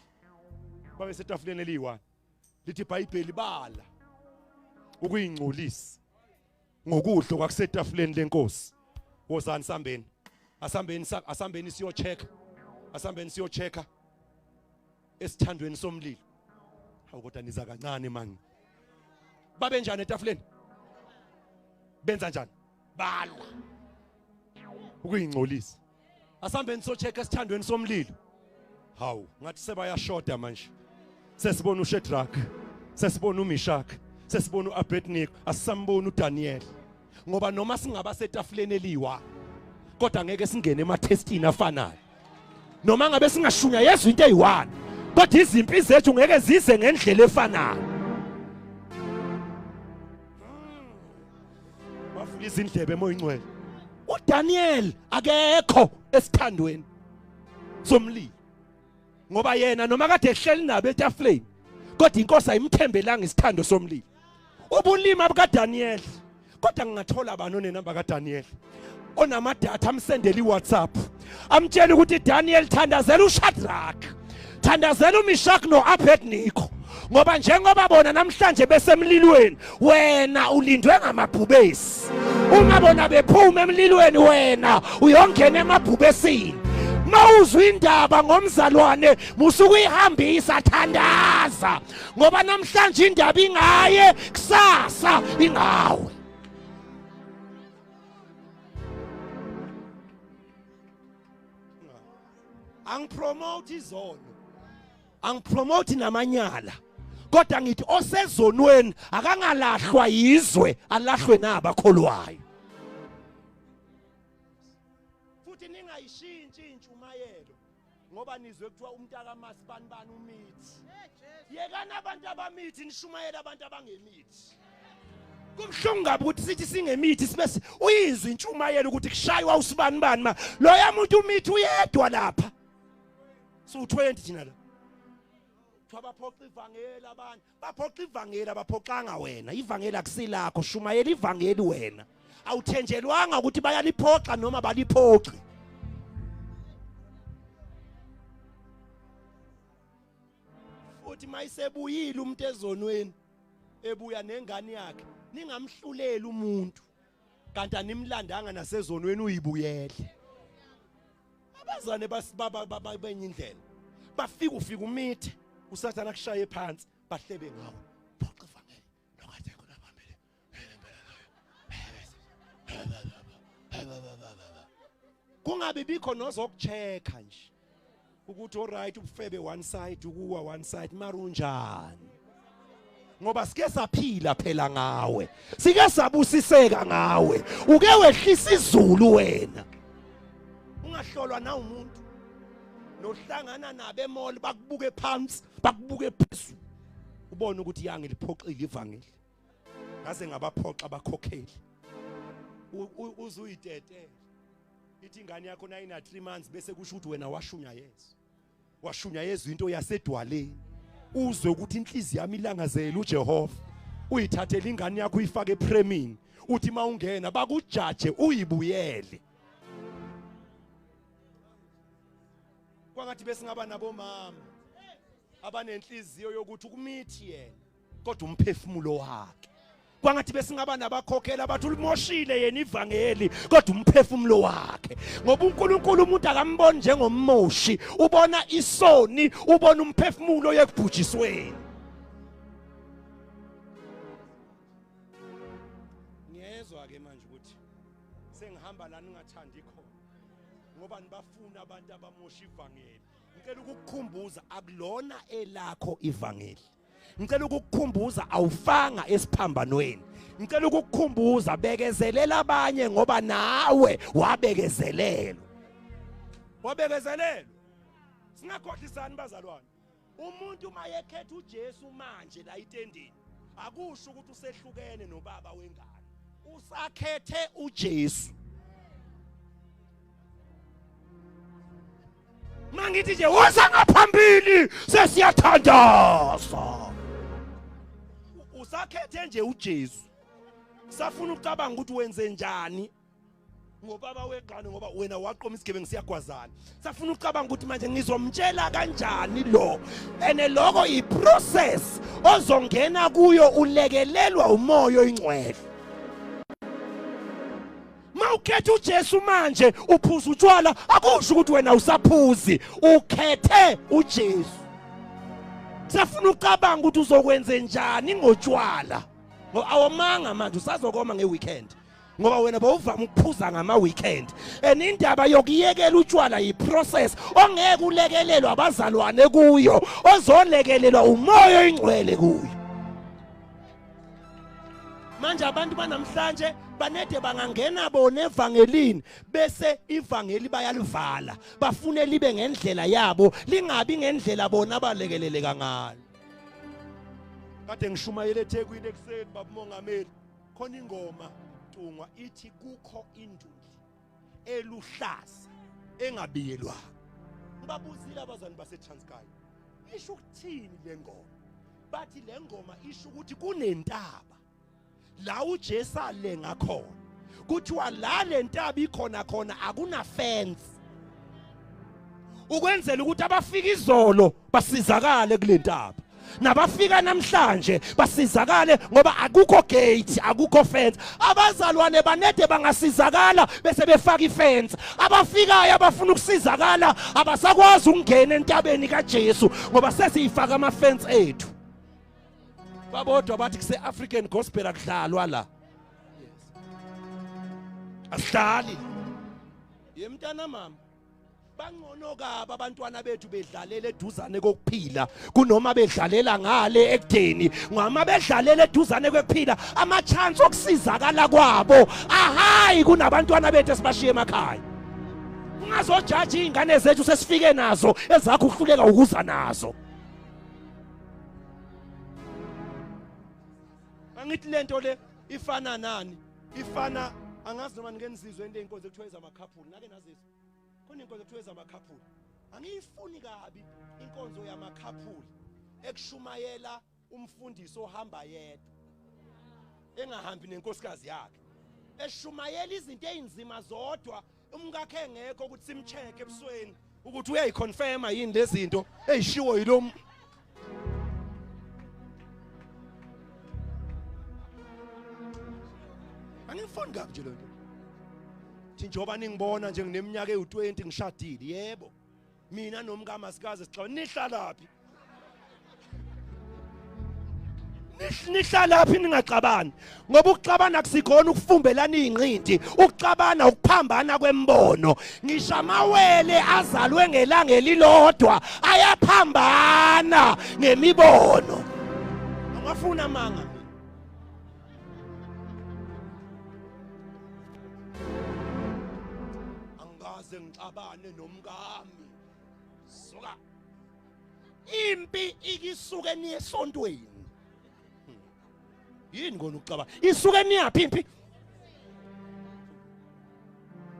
Babesetafuleni eliyi-1. Lithi iBhayibheli bala ukuyingcolisa ngokudla kwakusetafuleni lenkosi. Wozani sambeni, asambeni, asambeni siyochecka, asambeni siyochecka esithandweni somlilo. Hawu kodwa niza kancane mani. Babe njani etafuleni? Benza njani? Bala ukuyingcolisa. Asambeni sochecka esithandweni somlilo. Hawu ngathi sebayashoda manje. Sesibona uShadrach, sesibona uMeshach, sesibona uAbednego, asisambona uDaniel. Ngoba noma singaba setafuleni eliwa, kodwa ngeke singene emathestini afanayo. Noma ngabe singashunyayezwa into eyi-1, kodwa izimpi zethu ngeke zize ngendlela efanayo. Bavula izindlebe emoya ingcwele. uDaniel akekho esithandweni somlilo, ngoba yena noma kade ehleli nabo etafuleni, kodwa inkosi ayimthembelanga isithando somlilo. Ubulima bukaDaniel. Kodwa ngingathola abantu onenamba kaDaniel onamadatha, amsendele iWhatsApp, amtshela ukuthi Daniel, thandazela uShadrach, thandazela uMeshach noAbednego, ngoba njengoba bona namhlanje besemlilweni, wena ulindwe ngamabhubesi. Uma bona bephuma emlilweni, wena uyongena emabhubesini. Mawuzwa indaba ngomzalwane, musukuyihambisa, thandaza, ngoba namhlanje indaba ingaye, kusasa ingawe. Angipromote izono, angipromote namanyala, kodwa ngithi osezonweni akangalahlwa yizwe, alahlwe nabakholwayo. Futhi ningayishintshi intshumayelo ngoba nizwe kuthiwa umntakamasibani bani umithi. Yekani abantu abamithi, nishumayela abantu abangemithi. Kubuhlungu kabi ukuthi sithi singemithi, sibe uyizwe intshumayelo ukuthi kushaywa usibani bani, ma loya muntu umithi uyedwa lapha. Su20 thina la. Kuthiwa baphoqa ivangeli abantu, baphoqa ivangeli, abaphoqanga wena. Ivangeli akusilakho, shumayela ivangeli wena. Awuthenjelwanga ukuthi bayaliphoxa noma baliphoxi. Futhi mayisebuyile umuntu ezonweni, ebuya nengane yakhe, ningamhluleli umuntu kanti animlandanga nasezonweni, uyibuyele. Abazane basibaba benye indlela, bafika ufika umithe, usathana kushaye phansi, bahlebe ngawe. Phoqa ivangeli lokade khona phambili. Kungabi bikho nozokuchecka nje ukuthi alright, ubufebe one side, ukuwa one side, mara unjani? Ngoba sike saphila phela ngawe, sike sabusiseka ngawe, uke wehlisa izulu wena. Ungahlolwa na umuntu nohlangana nabo emall, bakubuke phansi, bakubuke phezulu, ubone ukuthi ya, ngiliphoxile ivangeli, ngaze ngabaphoxa abakhokheli. Uzuyitetela ithi ingane yakho nayina 3 months, bese kusho ukuthi wena washunyayezwa, washunyayezwa into yasedwaleni, uzwe ukuthi inhliziyo yami ilangazela uJehova. Uyithathele ingane yakho, uyifake epremini, uthi mawungena bakujaje, uyibuyele. Kwangathi besingaba nabomama abanenhliziyo yokuthi ukumithi yena, kodwa umphefumulo wakhe. Kwangathi besingaba nabakhokhela abathi ulimoshile yena ivangeli, kodwa umphefumulo wakhe, ngoba uNkulunkulu umuntu akamboni njengommoshi, ubona isoni, ubona umphefumulo yekubhujisweni. Ngiyezwa ke manje ukuthi sengihamba la ningathandi khona, ngoba nibafuna abantu abamosha ivangeli. Ngicela ukukukhumbuza, akulona elakho ivangeli. Ngicela ukukukhumbuza, awufanga esiphambanweni. Ngicela ukukukhumbuza, bekezelela abanye, ngoba nawe wabekezelelwa, wabekezelelwa. Singakhohlisani bazalwane. Umuntu uma yekhetha uJesu manje la itendeni, akusho ukuthi usehlukene nobaba wengane, usakhethe uJesu. Mangithi nje woza ngaphambili, sesiyathandaza, usakhethe nje uJesu. Safuna ukucabanga ukuthi wenze njani. Ngobaba wengane ngoba wena waqoma isigebengu siyagwazana. Safuna ucabanga ukuthi manje ngizomtshela kanjani lo. Ene lokho iprocess ozongena kuyo ulekelelwa umoya oyingcwele. Mawukhetha uJesu manje uphuza utshwala akusho ukuthi wena usaphuzi, ukhethe uJesu. Safuna ucabanga ukuthi uzokwenze njani ngotshwala. Ngoba awomanga manje usazokoma ngeweekend. Ngoba wena bowuvama ukuphuza ngama weekend. And indaba yokuyekela utshwala yiprocess ongeke ulekelelwa abazalwane kuyo, ozolekelelwa umoya oyingcwele kuyo. Manje abantu banamhlanje banede bangangena bona evangelini bese ivangeli bayalivala, bafune libe ngendlela yabo, lingabi ngendlela bona abalekeleleka ngayo. Kade ngishumayele eThekwini ekuseni baba umongameli, khona ingoma Tungwa ithi kukho induli eluhlaza engabiyelwa. Ngibabuzile abazali baseTranskei, isho ukuthini le ngoma? Bathi le ngoma isho ukuthi kunentaba la uJesu alenga khona. Kuthiwa la le ntaba ikhona khona akuna fence, ukwenzela ukuthi abafika izolo basizakale kule ntaba, nabafika namhlanje basizakale ngoba akukho gate, akukho fence. Abazalwane banede bangasizakala bese befaka ifence. Abafikayo abafuna ukusizakala abasakwazi ukungena entabeni kaJesu ngoba sesiyifaka ama fence ethu. Babodwa bathi kuse African gospel akudlalwa la. Asidlali. Yemntana mama, bangcono kabi abantwana bethu bedlalela eduzane kokuphila kunoma bedlalela ngale ekudeni. Ngama bedlalela eduzane kokuphila ama chance okusizakala kwabo ahayi kunabantwana bethu esibashiye emakhaya. Ungazojaji izingane zethu sesifike nazo ezakho uhluleka ukuza nazo. Angithi lento le ifana nani? Ifana, angazi noma nike nizizwe into eyinkonzo ekuthiwa ezamakhaphuli. Nake nazizwa khona inkonzo ekuthiwa ezamakhaphuli. Angiyifuni kabi inkonzo yamakhaphuli ekushumayela umfundisi ohamba yedwa engahambi nenkosikazi yakhe, eshumayela izinto ezinzima zodwa, umkakhe engekho ukuthi simcheck ebusweni ukuthi uyayiconfirma yini lezi zinto ezishiwo yilo. Angifuni kabi nje lonto. Thi njengoba ningibona nje ngineminyaka ewu20 ngishadile, yebo. Mina nomkami asikaze sixabane. Nihlalaphi? Nihlalaphi ningaxabani? Ngoba ukuxabana kusikhona ukufumbelana izinqindi, ukuxabana ukuphambana kwembono. Ngisho amawele azalwe ngelanga elilodwa ayaphambana ngemibono. Angafuna amanga. Angikaze ngixabane nomkami. Suka. Impi ikisuke niye esontweni. Yini kona ukuxabana? Isuke niyaphi impi?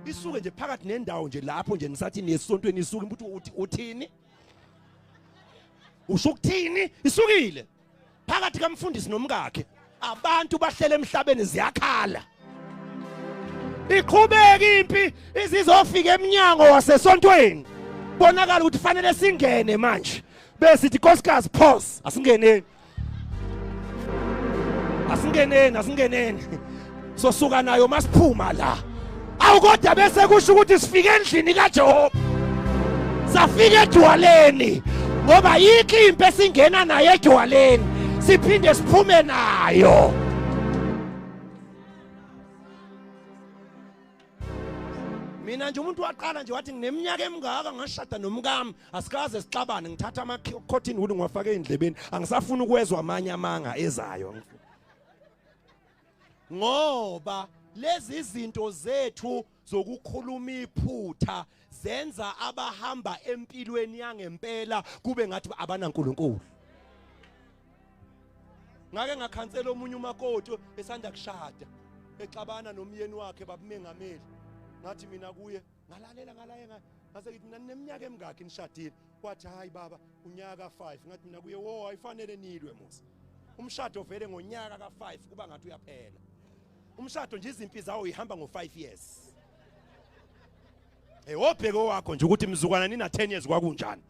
Isuke nje phakathi nendawo nje lapho nje nisathi niye esontweni, isuke impi uthi uthini? Usho ukuthini? Isukile. Phakathi kamfundisi nomkakhe. Abantu bahlele emhlabeni ziyakhala. Iqhubeka impi izizofika eminyango wasesontweni. Bonakala ukuthi fanele singene manje. Bese sithi nkosikazi pause, asingeneni. Asingeneni, asingeneni. Sosuka nayo masiphuma la. Awu kodwa bese kusho ukuthi sifike endlini kaJehova. Safika edwaleni ngoba yikho impi esingena nayo edwaleni siphinde siphume nayo. Mina nje umuntu waqala nje wathi ngineminyaka emingaka ngashada nomkami asikaze sixabane, ngithatha ama cotton wool ngiwafake endlebeni, angisafuni ukwezwa amanye amanga ezayo. Ngoba lezi zinto zethu zokukhuluma iphutha zenza abahamba empilweni yangempela kube ngathi abanaNkulunkulu. Ngake ngakhansela omunye umakoti esanda kushada exabana nomyeni wakhe babumengameli. Ngathi mina kuye ngalalela ngalaye ngase ngithi mina neminyaka emingaki nishadile? Wathi hayi baba unyaka 5. Ngathi mina kuye wo ayifanele nilwe musa. Umshado vele ngonyaka ka5 kuba ngathi uyaphela. Umshado nje izimpi zawo ihamba ngo5 years. Wobheke wakho nje ukuthi mzukwana nina 10 years kwakunjani.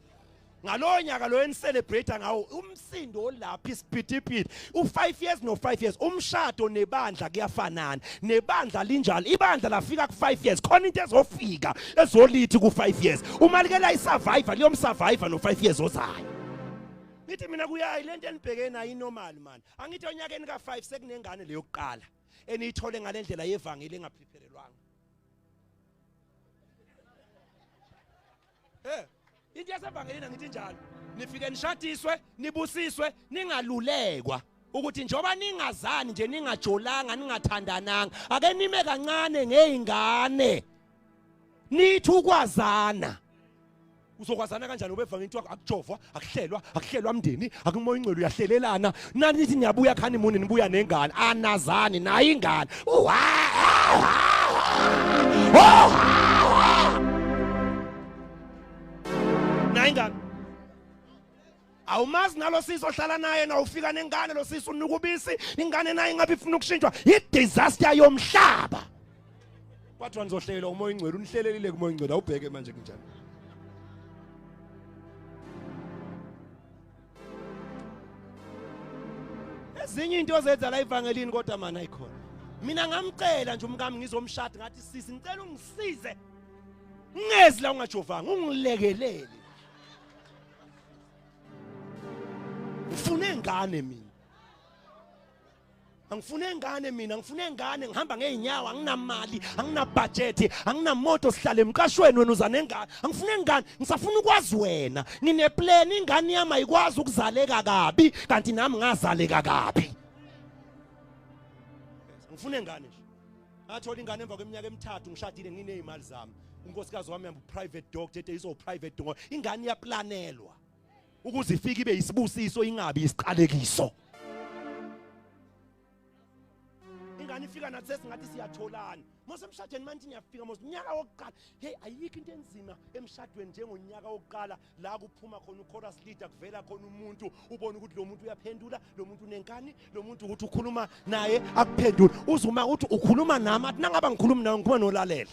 Ngalowo nyaka lo enicelebrate ngawo umsindo olapha isiphithiphithi u5 years no 5 years umshado nebandla kuyafanana nebandla linjalo ibandla lafika ku5 years khona into ezofika ezolithi ku5 years uma like la isurvivor liyomsurvivor no 5 years ozayo. Ngithi mina kuyayi lento enibheke nayo inormal man. Angithi onyakeni ka5 sekunengane leyokuqala eniyithole ngalendlela yevangeli engaprepherelwanga. Into yasevangelini ngithi njalo nifike nishadiswe nibusiswe ningalulekwa ukuthi njoba ningazani nje ningajolanga ningathandananga ake nime kancane ngezingane nithi ukwazana. Uzokwazana kanjani ubevangeli ukuthi akujovwa akuhlelwa akuhlelwa mndeni akumoya ingcwele uyahlelelana nani nithi niyabuya honeymoon nibuya nengane anazani nayo ingane. Ingane awumazi nalo sisi ohlala naye na ufika nengane lo sisi unuka ubisi ingane naye ingabe ifuna ukushintshwa i-disaster yomhlaba. Kwathiwa nizohlelwa umoya ingcwele unihlelelile kumoya ingcwele awubheke manje kunjani. Ezinye into ozenza la evangelini kodwa mana ayikhona. Mina ngamcela nje umkami ngizomshada ngathi sisi ngicela ungisize ngezi la ungajovanga ungilekelele. Ngifune ingane mina. Angifune ingane mina, ngifune ingane ngihamba ngeenyawo anginamali, anginabudget, anginamoto sihlale emqashweni wena uza nengane. Angifune ingane, ngisafuna ukwazi wena. Ngine plan ingane yami ayikwazi ukuzaleka kabi kanti nami ngazaleka kabi. Ngifune ingane nje. Ngathola ingane emva kweminyaka emithathu ngishadile nginezimali zami. Unkosikazi wami yamba private doctor ethi izo private doctor. Ingane iyaplanelwa ukuze ifike ibe isibusiso ingabi isiqalekiso. Ingane ifika nathi sesingathi siyatholana. Mose emshadweni manje niyafika mose unyaka wokuqala. Hey ayikho into enzima emshadweni njengonyaka wokuqala la kuphuma khona uchorus leader kuvela khona umuntu ubona ukuthi lo muntu uyaphendula, lo muntu unenkani, lo muntu ukuthi ukhuluma naye akuphendule. Uzuma uthi ukhuluma nami athi nangaba ngikhuluma nawe ngikhuluma nolalela.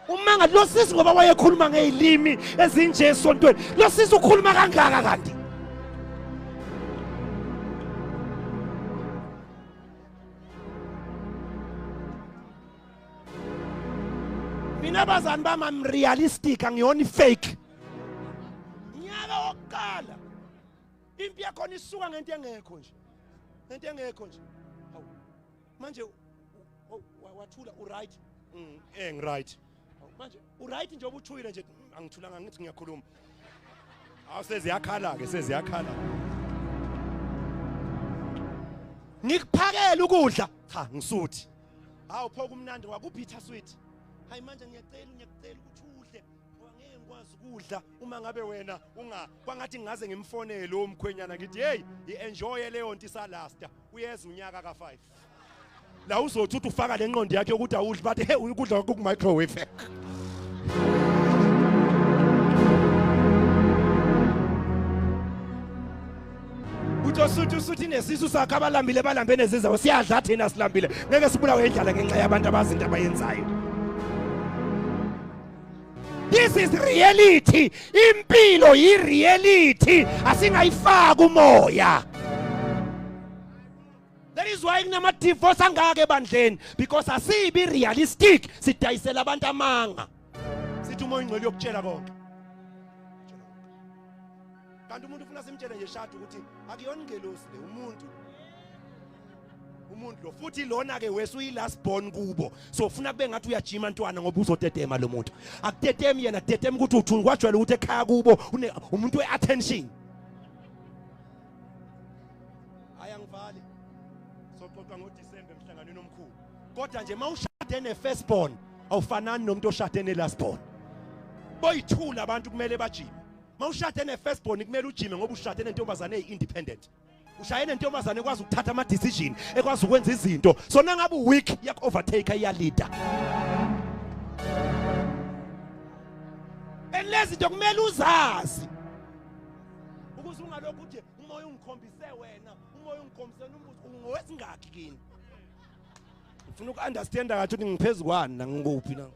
Uma ngathi lo sisi ngoba wayekhuluma ngezilimi ezinje esontweni lo sisi ukhuluma kangaka kanti. Mina bazani bami I'm realistic angiyona fake. Nyaka wokuqala impi yakhona isuka ngento engekho nje. Ngento engekho nje. Hawu manje wathula u right? Right. Manje u right nje obuthuyile nje angithulanga ngithi ngiyakhuluma. Awu seziyakhala ke seziyakhala. Ngikuphakela ukudla cha ngisuthi. Hawu pho kumnandi kwaku bitter sweet. Hayi manje ngiyacela ukuthi udle ngoba ngeke ngikwazi ukudla uma ngabe wena unga kwangathi ngingaze ngimfonele umkhwenyana ngithi hey ienjoy leyo nto isalasta uyeza unyaka ka5. La uzothi uthi ufaka lenqondo yakhe ukuthi awudli bathi hey ukudla kwakho ku microwave. Uthi usuthi nesisu sakhe abalambile balambe nezizawo siyadla thina silambile ngeke sibulawe indlala ngenxa yabantu abazinto abayenzayo. This is reality. Impilo yi-reality. Asingayifaki umoya. That is why kunama divorce angaka ebandleni because asibi realistic sidayisela abantu amanga. Sithi umoya ingcwele yokutshela konke. Kanti umuntu ufuna simtshele nje shada ukuthi akuyona ingelosi le umuntu. Umuntu lo futhi lona ke wese uyi last born kubo so ufuna kube ngathi uyajima ntwana ngoba uzotetema lo muntu akutetemi yena tetema ukuthi uthuni kwajwayele ukuthi ekhaya kubo umuntu we attention. Hayi angivali soxoxa ngoDecember emhlanganweni omkhulu kodwa nje mawushade ne first born awufanani nomuntu oshade ne last born. Boyithula abantu kumele bajime. Mawushade ne first born kumele ujime ngoba ushade nentombazane eyi-independent. Ushaye nentombazane ekwazi ukuthatha ama decision ekwazi ukwenza izinto so nangabe weak yak overtake iya leader. And lezi zinto kumele uzazi ukuze ungalokhu uthi umoya ungikhombise wena umoya ungikhombise umbuzo ungowesingakhi kini. Ufuna ukunderstanda kathi ukuthi ngiphezulu kwani na ngikuphi na.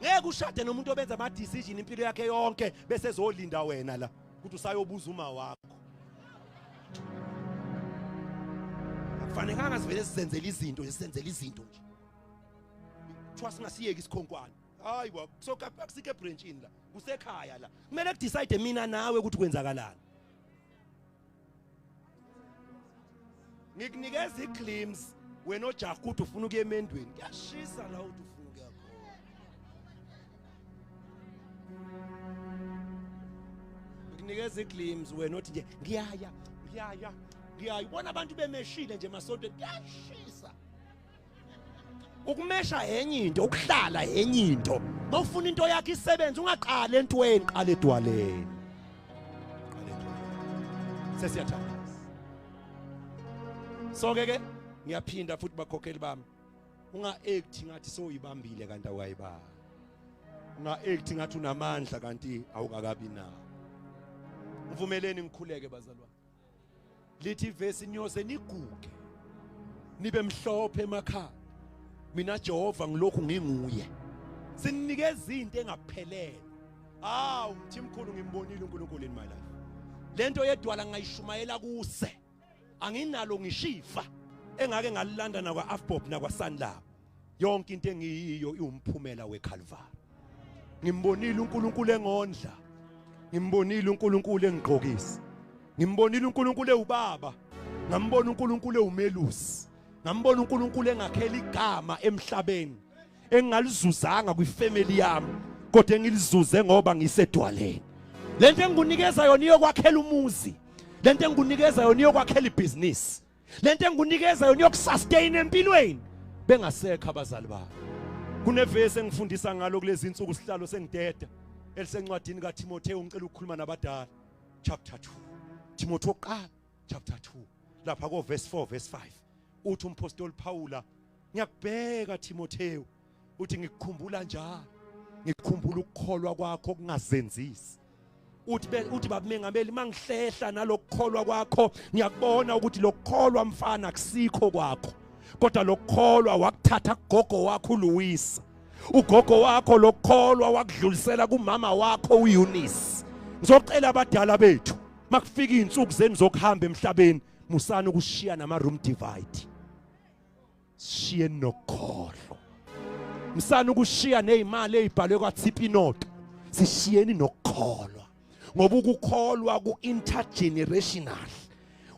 Ngeke ushade nomuntu obenza ama decision impilo yakhe yonke bese ezolinda wena la ukuthi usayobuza uma wakho. Akufanekanga sivele sizenzele izinto, sisenzele izinto nje. Kuthiwa singasiyeki isikhonkwane. Hayi wa, kusoka akusike branchini la, kusekhaya la. Kumele kudecide mina nawe ukuthi kwenzakalani. Ngikunikeza iclaims wena ojaha ukuthi ufuna ukuya emendweni. Kuyashisa la uthi ufuna ukuya khona. Ngikunikeza iclaims wena othi nje ngiyaya, ngiyaya, ngiyaya. Ubona abantu bemeshile nje emasontweni, kuyashisa. Ukumesha enye into, ukuhlala enye into. Mawufuna into yakho isebenze ungaqali entweni, qala edwaleni. Qala edwaleni. Sesiyathandaza. Sonke ke ngiyaphinda futhi bakhokheli bami. Unga act ngathi soyibambile kanti awayibambi. Unga act ngathi unamandla kanti awukakabi nawo. Mvumeleni ngikhuleke bazalwane. Lithi ivesi niyoze niguge. Nibe mhlophe emakhaya. Mina Jehova ngilokhu nginguye. Sinikeza into engaphelele. Awu Mthimkhulu ngimbonile uNkulunkulu in my life. Lento yedwala ngayishumayela kuse. Anginalo ngishifa engake ngalilanda nakwa Afbob nakwa Sanlam. Yonke into engiyiyo iwumphumela weCalvary. Ngimbonile uNkulunkulu engondla. Ngimbonile uNkulunkulu engigqokisa. Ngimbonile uNkulunkulu ewubaba. Ngambona uNkulunkulu ewumelusi. Ngambona uNkulunkulu engakhela igama emhlabeni engingalizuzanga kwifamily yami kodwa engilizuze ngoba ngisedwaleni. Lento engikunikeza yona iyokwakhela umuzi. Lento engikunikeza yona iyokwakhela ibhizinisi. Lento engikunikeza yona iyokusustain empilweni. Bengasekho abazali bami. Kunevesi engifundisa ngalo kulezi insuku sihlalo sengideda elisencwadini kaTimotheo, ngicela ukukhuluma nabadala. Chapter 2. Timotheo oqala chapter 2 lapha ko verse 4 verse 5. Uthi umpostoli Paula, ngiyakubheka Timotheo, uthi ngikukhumbula njalo, ngikukhumbula ukukholwa kwakho kungazenzisi. Uthi babumengameli mangihlehla nalokukholwa kwakho, ngiyakubona ukuthi lokukholwa mfana akusikho kwakho, kodwa lokukholwa wakuthatha kugogo wakho uLuisa. Ugogo wakho lokukholwa wakudlulisela kumama wakho uEunice. Ngizocela abadala bethu makufika izinsuku zenu zokuhamba emhlabeni, musana ukushiya nama room divide. Sishiye nokukholwa. Msana ukushiya nezimali ezibhalwe kwaTsipinoto. Sishiyeni nokukholwa. Ngoba ukukholwa ku intergenerational.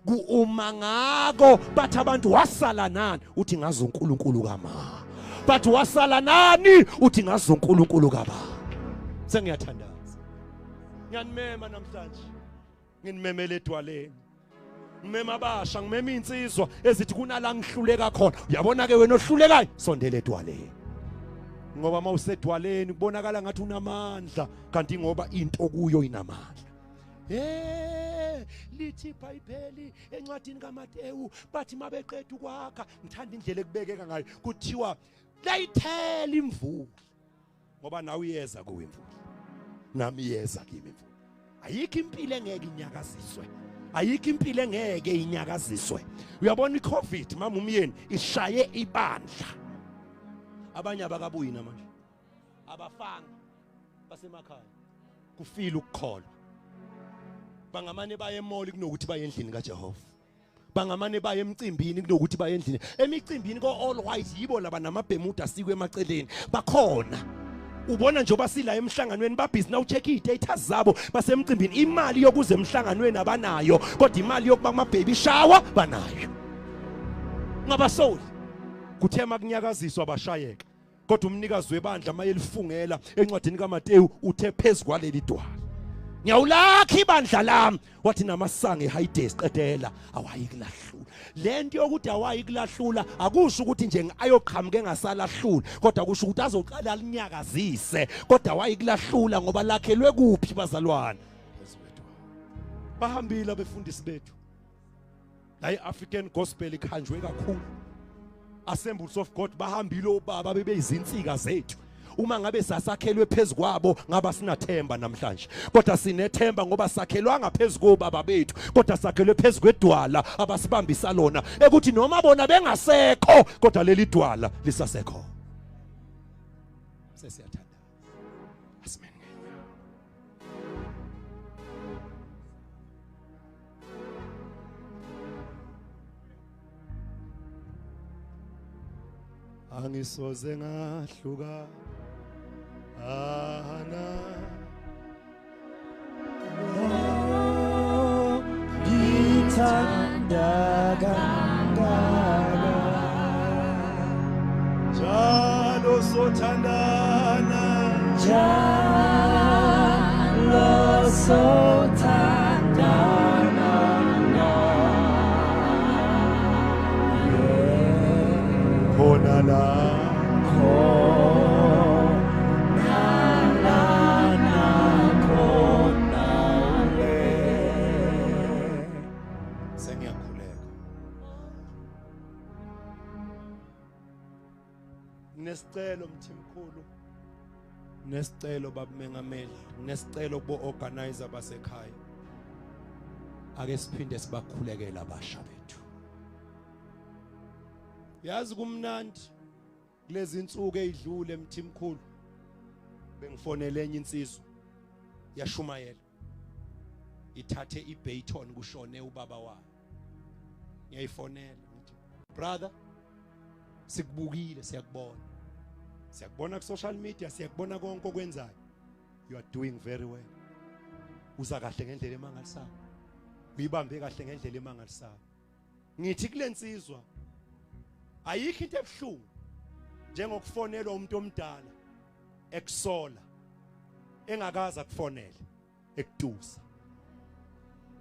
Kuuma ngako bathi abantu wasala nani, uthi ngazi uNkulunkulu kama. Bathi wasala nani, uthi ngazi uNkulunkulu kaba. Sengiyathandaza. Ngiyanimema namhlanje. Nginimemele edwaleni. Ngimema abasha, ngimema insizwa ezithi kunala ngihluleka khona. Uyabona ke wena ohlulekayo, sondela edwaleni. Ngoba mawusedwaleni kubonakala ngathi unamandla, kanti ngoba into kuyo inamandla. Lithi iBhayibheli encwadini kaMateyu bathi mabeqeda ukwakha, ngithanda indlela ekubekeka ngayo, kuthiwa layithela imvula. Ngoba nawe uyeza kuwe imvula, nami iyeza kimi imvula. Ayikho impilo engeke inyakaziswe. Ayikho impilo engeke inyakaziswe. Uyabona iCovid mama umyeni ishaye ibandla. Abanye abakabuyi namanje. Abafanga basemakhaya. Kufile ukukholwa. Bangamane baye emall kunokuthi baye endlini kaJehova. Bangamane baye emcimbini kunokuthi baye endlini. Emicimbini ko all white yibo laba namabhemuda sikwe emaceleni. Bakhona. Ubona njengoba sila emhlanganweni babhizi na ucheck i-status zabo basemcimbini, imali yokuza emhlanganweni abanayo, kodwa imali yokuba kuma baby shower banayo. Ngabasoli kuthe makunyakaziswa abashayeka, kodwa umnikazi webandla mayelifungela encwadini kaMateyu uthe phezu kwaleli dwala ngiyawulakha ibandla lami, wathi namasango eHades qedela awayi kulahlula. Lento yokuthi awayi kulahlula akusho ukuthi nje ayoqhamuka engasalahlula, kodwa kusho ukuthi azoqala linyakazise, kodwa awayi kulahlula ngoba lakhelwe kuphi bazalwane? Phezu kwedwala. Bahambile abefundisi bethu la iAfrican Gospel ikhanjwe kakhulu. Assemblies of God bahambile obaba bebeyizinsika zethu. Uma ngabe sasakhelwe phezu kwabo ngaba sinathemba namhlanje, kodwa sinethemba ngoba sakhelwanga phezu kobaba bethu, kodwa sakhelwe phezu kwedwala abasibambisa lona, ekuthi noma bona bengasekho kodwa leli dwala lisasekho. Sesiyathandaza. Angisoze ngahluka ana ngithanda kangaka njalo sothandana njalo sothandana khona la khona lana khona le. Sengiyakhuleka. Nesicelo Mthimkhulu, nesicelo babumengameli, nesicelo kubo organizer basekhaya. Ake siphinde sibakhulekela abasha bethu. Yazi kumnandi kulezi insuku ezidlule Mthimkhulu, bengifonele enye insizwa yashumayela ithathe iBayton kushone ubaba wayo. Ngiyayifonela ngithi brother, sikubukile, siyakubona, siyakubona ku social media, siyakubona konke okwenzayo. You are doing very well. Uza kahle ngendlela emangalisayo, uyibambe kahle ngendlela emangalisayo. Ngithi kulensizwa ayikho into ebuhlungu njengokufonelwa umuntu omdala ekusola engakaza akufonele ekutusa,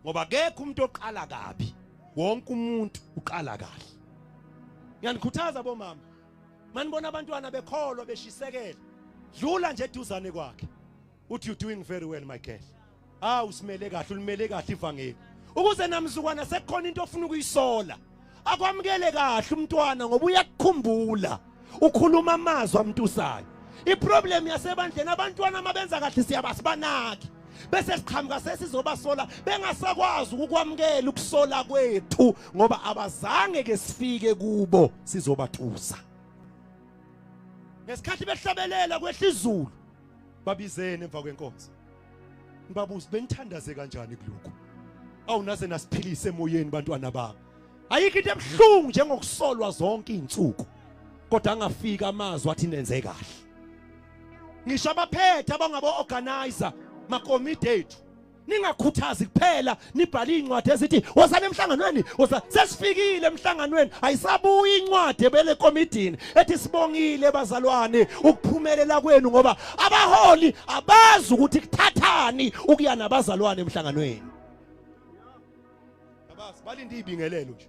ngoba akekho umuntu oqala kabi, wonke umuntu uqala kahle. Ngiyanikhuthaza bomama, manibona abantwana bekholwa beshisekela, dlula nje eduzane kwakhe uthi you doing very well my girl. Ah, usimele kahle, ulimele kahle ivangeli, ukuze namzukwana sekukhona into ofuna ukuyisola akwamukele kahle umntwana, ngoba uyakukhumbula, ukhuluma amazwi amtusayo. Iproblem yasebandleni, abantwana mabenza kahle siyabasibanaki, bese siqhamuka sesizobasola bengasakwazi ukukwamukela ukusola kwethu, ngoba abazange ke sifike kubo sizobatusa. Ngesikhathi behlabelela kwehla izulu, babizeni emva kwenkonzo, ngibabuze benithandaze kanjani kulokhu? Awunaze nasiphilise emoyeni bantwana bami. Ayikho into ebuhlungu njengokusolwa zonke izinsuku, kodwa angafika amazwi athi nenze kahle. Ngisho abaphethe abangabo organizer makomiti ethu, ningakhuthazi kuphela nibhale incwadi ezithi wozani emhlanganweni, woza. Sesifikile emhlanganweni, ayisabuyi incwadi ebele komidini ethi sibongile bazalwane ukuphumelela kwenu, ngoba abaholi abazi ukuthi kuthathani ukuya nabazalwane emhlanganweni. Abazi, balinde ibingelelo nje,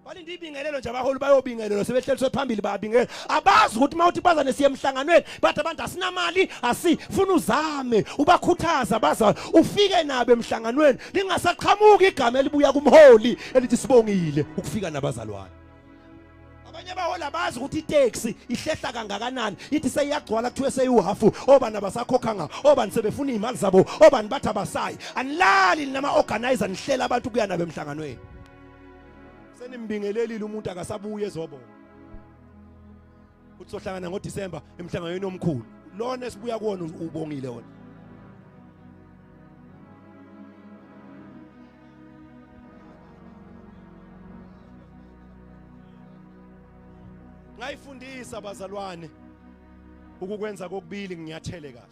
balinde ibingelelo nje. Abaholi bayobingelelwa sebehleliswe phambili, bayabingelela. Abazi ukuthi mawuthi bazane siye emhlanganweni, bathi abantu asinamali, asifuna uzame ubakhuthaza abazali, ufike nabo emhlanganweni, lingasaqhamuki igama elibuya kumholi elithi sibongile ukufika nabazalwane. Abanye abaholi abazi ukuthi itaxi ihlehla kangakanani, ithi seyiyagcwala kuthiwe seyiwuhafu, obani abasakhokhanga, obani sebefuna iy'mali zabo, obani bathi abasayi. Anilali nama-organizer, nihlela abantu kuya nabo emhlanganweni. Senimbingelelile umuntu akasabuye ezobona. Uthi sohlangana ngoDisemba emhlanganweni omkhulu, lona esibuya kuwona ubongile wona. Ngayifundisa bazalwane ukukwenza kokubili, nginyathele kahle.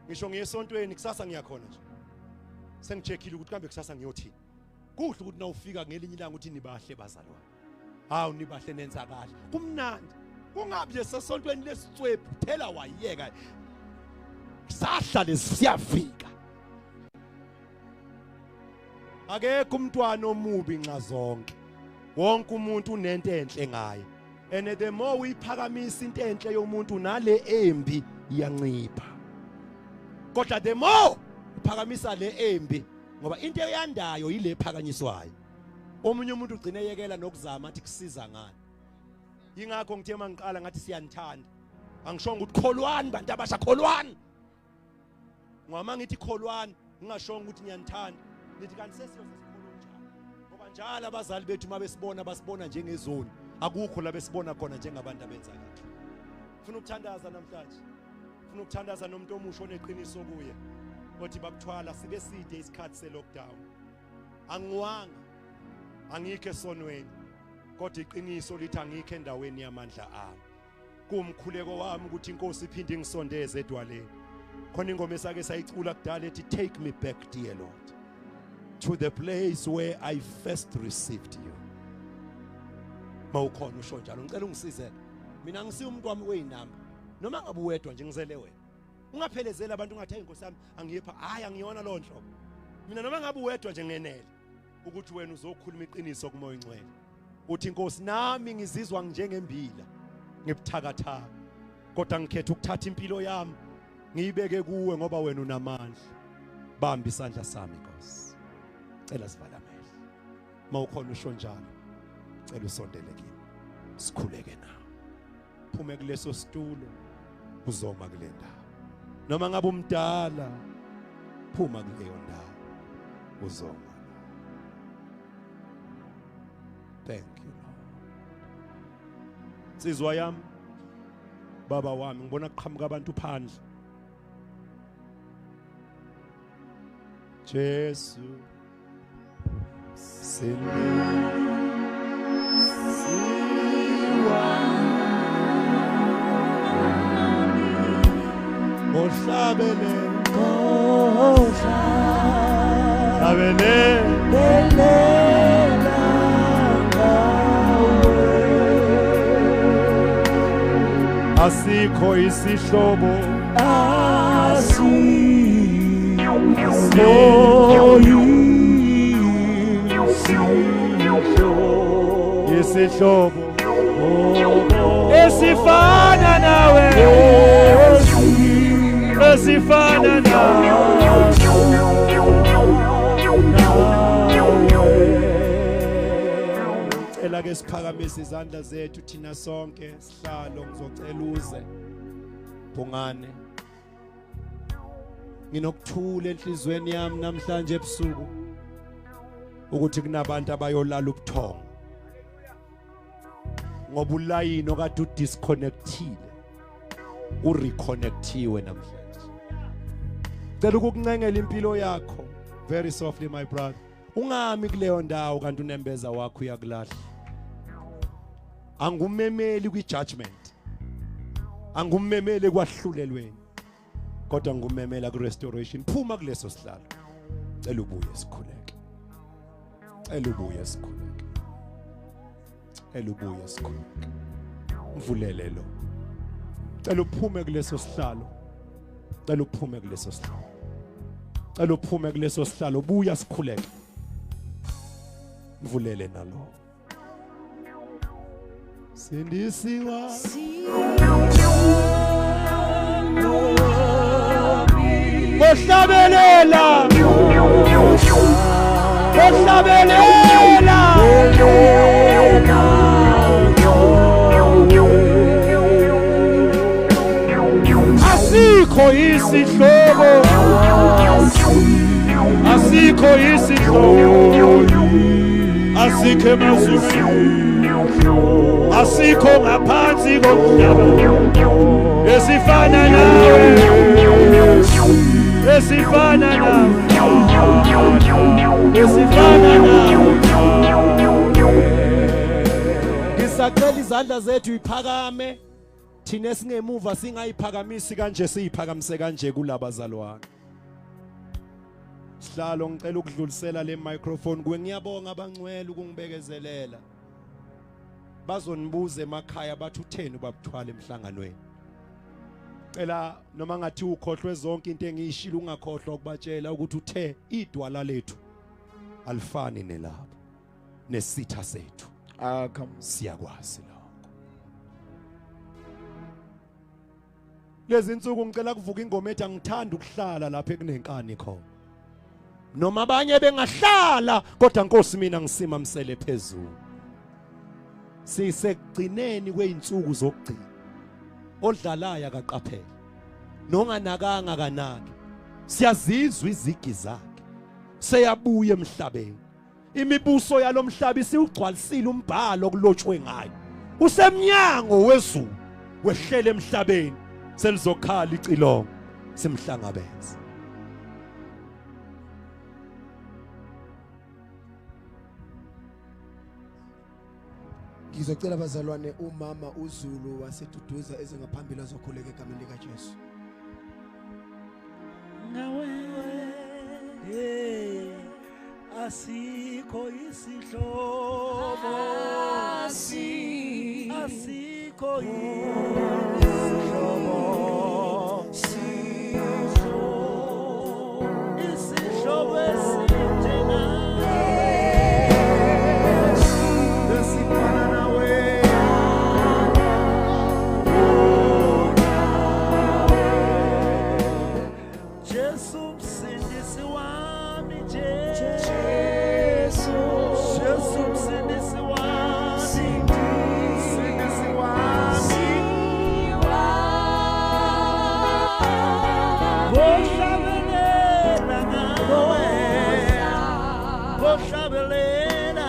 Ngisho ngiye esontweni kusasa ngiyakhona nje, sengicheckile ukuthi kambe kusasa ngiyothini. Kuhle ukuthi nawufika ngelinye ilanga uthi nibahle bazalwane, hawu nibahle, nenza kahle, kumnandi. Kungabi nje sesontweni lesicwephu thela wayeka sahla siyafika. Akekho umntwana omubi nxa zonke, wonke umuntu unento enhle ngaye, and the more uyiphakamisa into enhle yomuntu nale embi iyancipha. Kodwa the more uphakamisa le embi, ngoba into eyandayo yile ephakanyiswayo, omunye umuntu ugcine eyekela nokuzama athi kusiza ngani. Ingakho ngithe mangiqala ngathi siyanithanda, angishongo ukuthi kholwani bantu abasha, kholwani. Ngoba ngithi kholwani ngingashongo ukuthi ngiyanithanda, nithi kanti sesiyoze sikholwe njani? Ngoba njalo abazali bethu mabesibona basibona njengezoni, akukho la besibona khona njengabantu abenza kahle. Ufuna ukuthandaza namhlanje, ufuna ukuthandaza nomuntu omusha oneqiniso kuye, othi babuthwala sibe side isikhathi se-lockdown, angiwanga, angikho esonweni, Kodwa iqiniso lithi angikho endaweni yamandla ami. Kumkhuleko wami ukuthi inkosi iphinde ingisondeze edwaleni. Khona ingoma esake sayicula kudala ethi take me back dear Lord to the place where I first received you. Mawukhona usho njalo, ngicela ungisizele. Mina ngisiyo umuntu wami weyinamba. Noma ngabe uwedwa nje ngizele wena. Ungaphelezeli abantu ungathi hey Nkosi yami angiyipha, hayi angiyona lo nhlobo. Mina noma ngabe uwedwa nje ngenele ukuthi wena uzokhuluma iqiniso kuMoya oNgcwele. Uthi Nkosi nami ngizizwa njengembila ngibuthakathaka, kodwa ngikhetha ukuthatha impilo yami ngiyibeke kuwe ngoba wena unamandla. Bamba isandla sami Nkosi. Cela sivala amehlo. Mawukhona usho njalo, cela usondele kimi sikhuleke nawe. Phume kuleso situlo uzoma kule ndawo. Noma ngabe umdala, phuma kuleyo ndawo uzoma. Thank you Lord. Nsizwa yami, baba wami, ngibona kuqhamuka abantu phandle. Jesu sindisiwa ohlabelela asikho isihlobo isihlobo esifana nawe, esifana nawe. Cela ke siphakamise izandla zethu thina sonke. Sihlalo ngizocela uze Bhungane. Nginokuthula enhlizweni yami namhlanje ebusuku ukuthi kunabantu abayolala ubuthongo ngoba ulayini okade udisconnectile ureconnectiwe namhlanje. Cela ukukuncengela impilo yakho very softly my brother. Ungami kuleyo ndawo kanti unembeza wakho uyakulahla. Angumemeli kwi-judgment, angumemeli kwahlulelweni, kodwa ngumemela ku-restoration. Phuma kuleso sihlalo, cela ubuye sikhuleke, cela ubuye sikhuleke, cela ubuye sikhuleke. Mvulele lo, cela uphume kuleso sihlalo, cela uphume kuleso sihlalo, cela uphume kuleso sihlalo, buya sikhuleke. Mvulele nalo. Sindisiwa ohlabelela, ohlabelela. Asikho isihlobo, asikho isihlobo, asikho emazulwini, asikho ngaphansi komhlaba esifana nawe, esifana nawe, esifana nawe. Ngisacela izandla zethu iphakame, thina esingemuva singayiphakamisi kanje, siyiphakamise kanje kulabazalwane. Sihlalo ngicela ukudlulisela le microphone kuwe. Ngiyabonga abangcwele ukungibekezelela. Bazonibuza emakhaya bathi utheni ubabuthwala emhlanganweni. Cela noma ngathi ukhohlwe zonke into engiyishilo, ungakhohlwa ukubatshela ukuthi uthe idwala lethu alifani nelabo, nesitha sethu siyakwazi lokho. Lezi insuku ngicela kuvuka ingoma ethi angithanda ukuhlala lapha ekunenkani khona, noma abanye bengahlala, kodwa Nkosi mina ngisima msele phezulu. Sisekugcineni kweinsuku zokugcina. Odlalayo akaqaphele, nonganakanga kanaki. Siyazizwa izigi zakhe, seyabuya emhlabeni. Imibuso yalomhlaba isiwugcwalisile umbhalo okulotshwe ngayo. Usemnyango wezulu wehlele emhlabeni, selizokhala icilongo simhlangabeze. Ngizocela bazalwane umama uZulu waseDuduza eze ngaphambili azokhuleka egameni lika Jesu. Ngawe asikho isihlobo, asikho isihlobo, isihlobo esinjengawe, esifana nawe. Jesu msindisi wami, Jesu, Jesu msindisi wami, msindisi wami. Ngohlabelela ngawe, ngohlabelela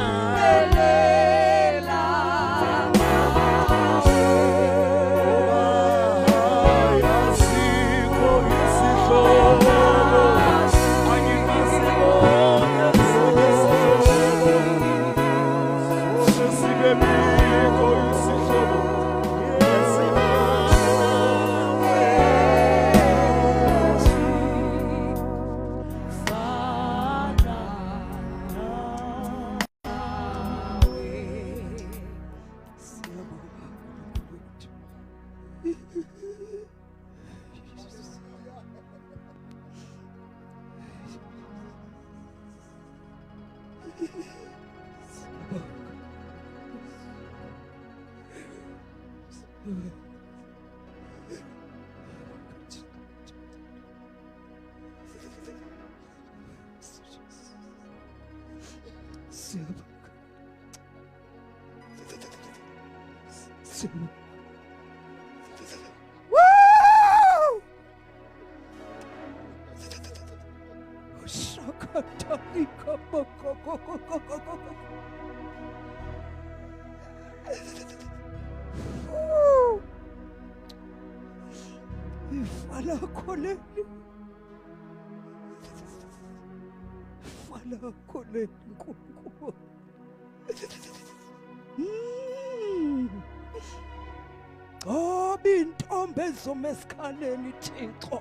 asikho isihlobo, angingasibona isihlobo, sesibebikho isihlobo esinawe. Fana nawe. Siyabonga uNkulunkulu wethu. Siyabonga. Siyabonga. Woo! Shakatalika boko. Woo! Ifa lakho leli, ifa lakho leli Nkulunkulu. Gcoba intombi ezoma esikhaleni Thixo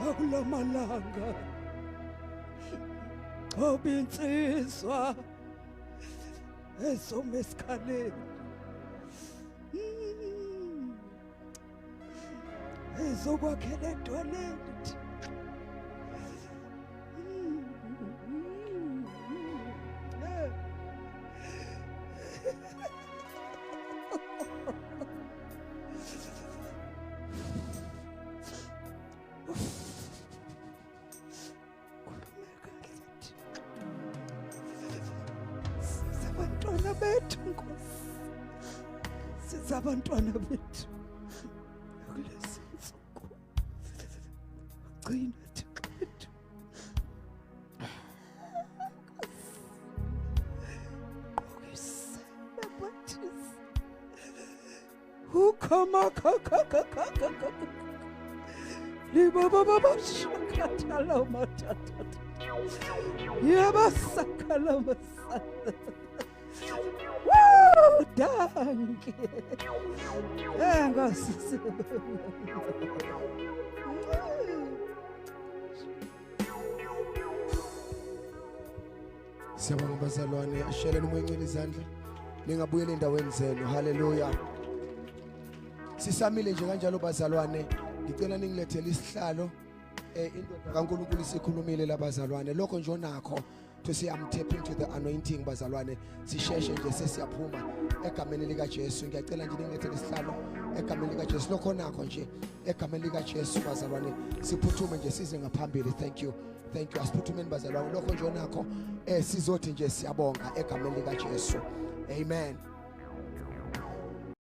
akulamalanga, gcoba insizwa ezoma esikhaleni, ezokwakhela edwaleni Thixo. Khuluma kahle Thixo. Siza abantwana bethu Nkosi, siza abantwana bethu kulezi nsuku. Gcina Thixo wethu. Gqokise, baphathise. Ukhama kha libababashakathala matatata yabasakhala masana. Woo, dankie. Enkosi. Siyabonga bazalwane, asheleni umoya ongcwele izandla, ningabuyela endaweni zenu. Haleluya. Sisamile nje kanjalo bazalwane, ngicela ningilethele isihlalo. Indoda kaNkulunkulu isikhulumile labazalwane, lokho nje onakho to say I'm tapping to the anointing bazalwane, sisheshe nje sesiyaphuma egameni lika Jesu. Ngiyacela nje ningilethele isihlalo egameni lika Jesu, lokho onakho nje egameni lika Jesu bazalwane, siphuthume nje size ngaphambili. Thank you, thank you. Asiphuthumeni bazalwane, lokho nje onakho sizothi nje siyabonga egameni lika Jesu. Amen.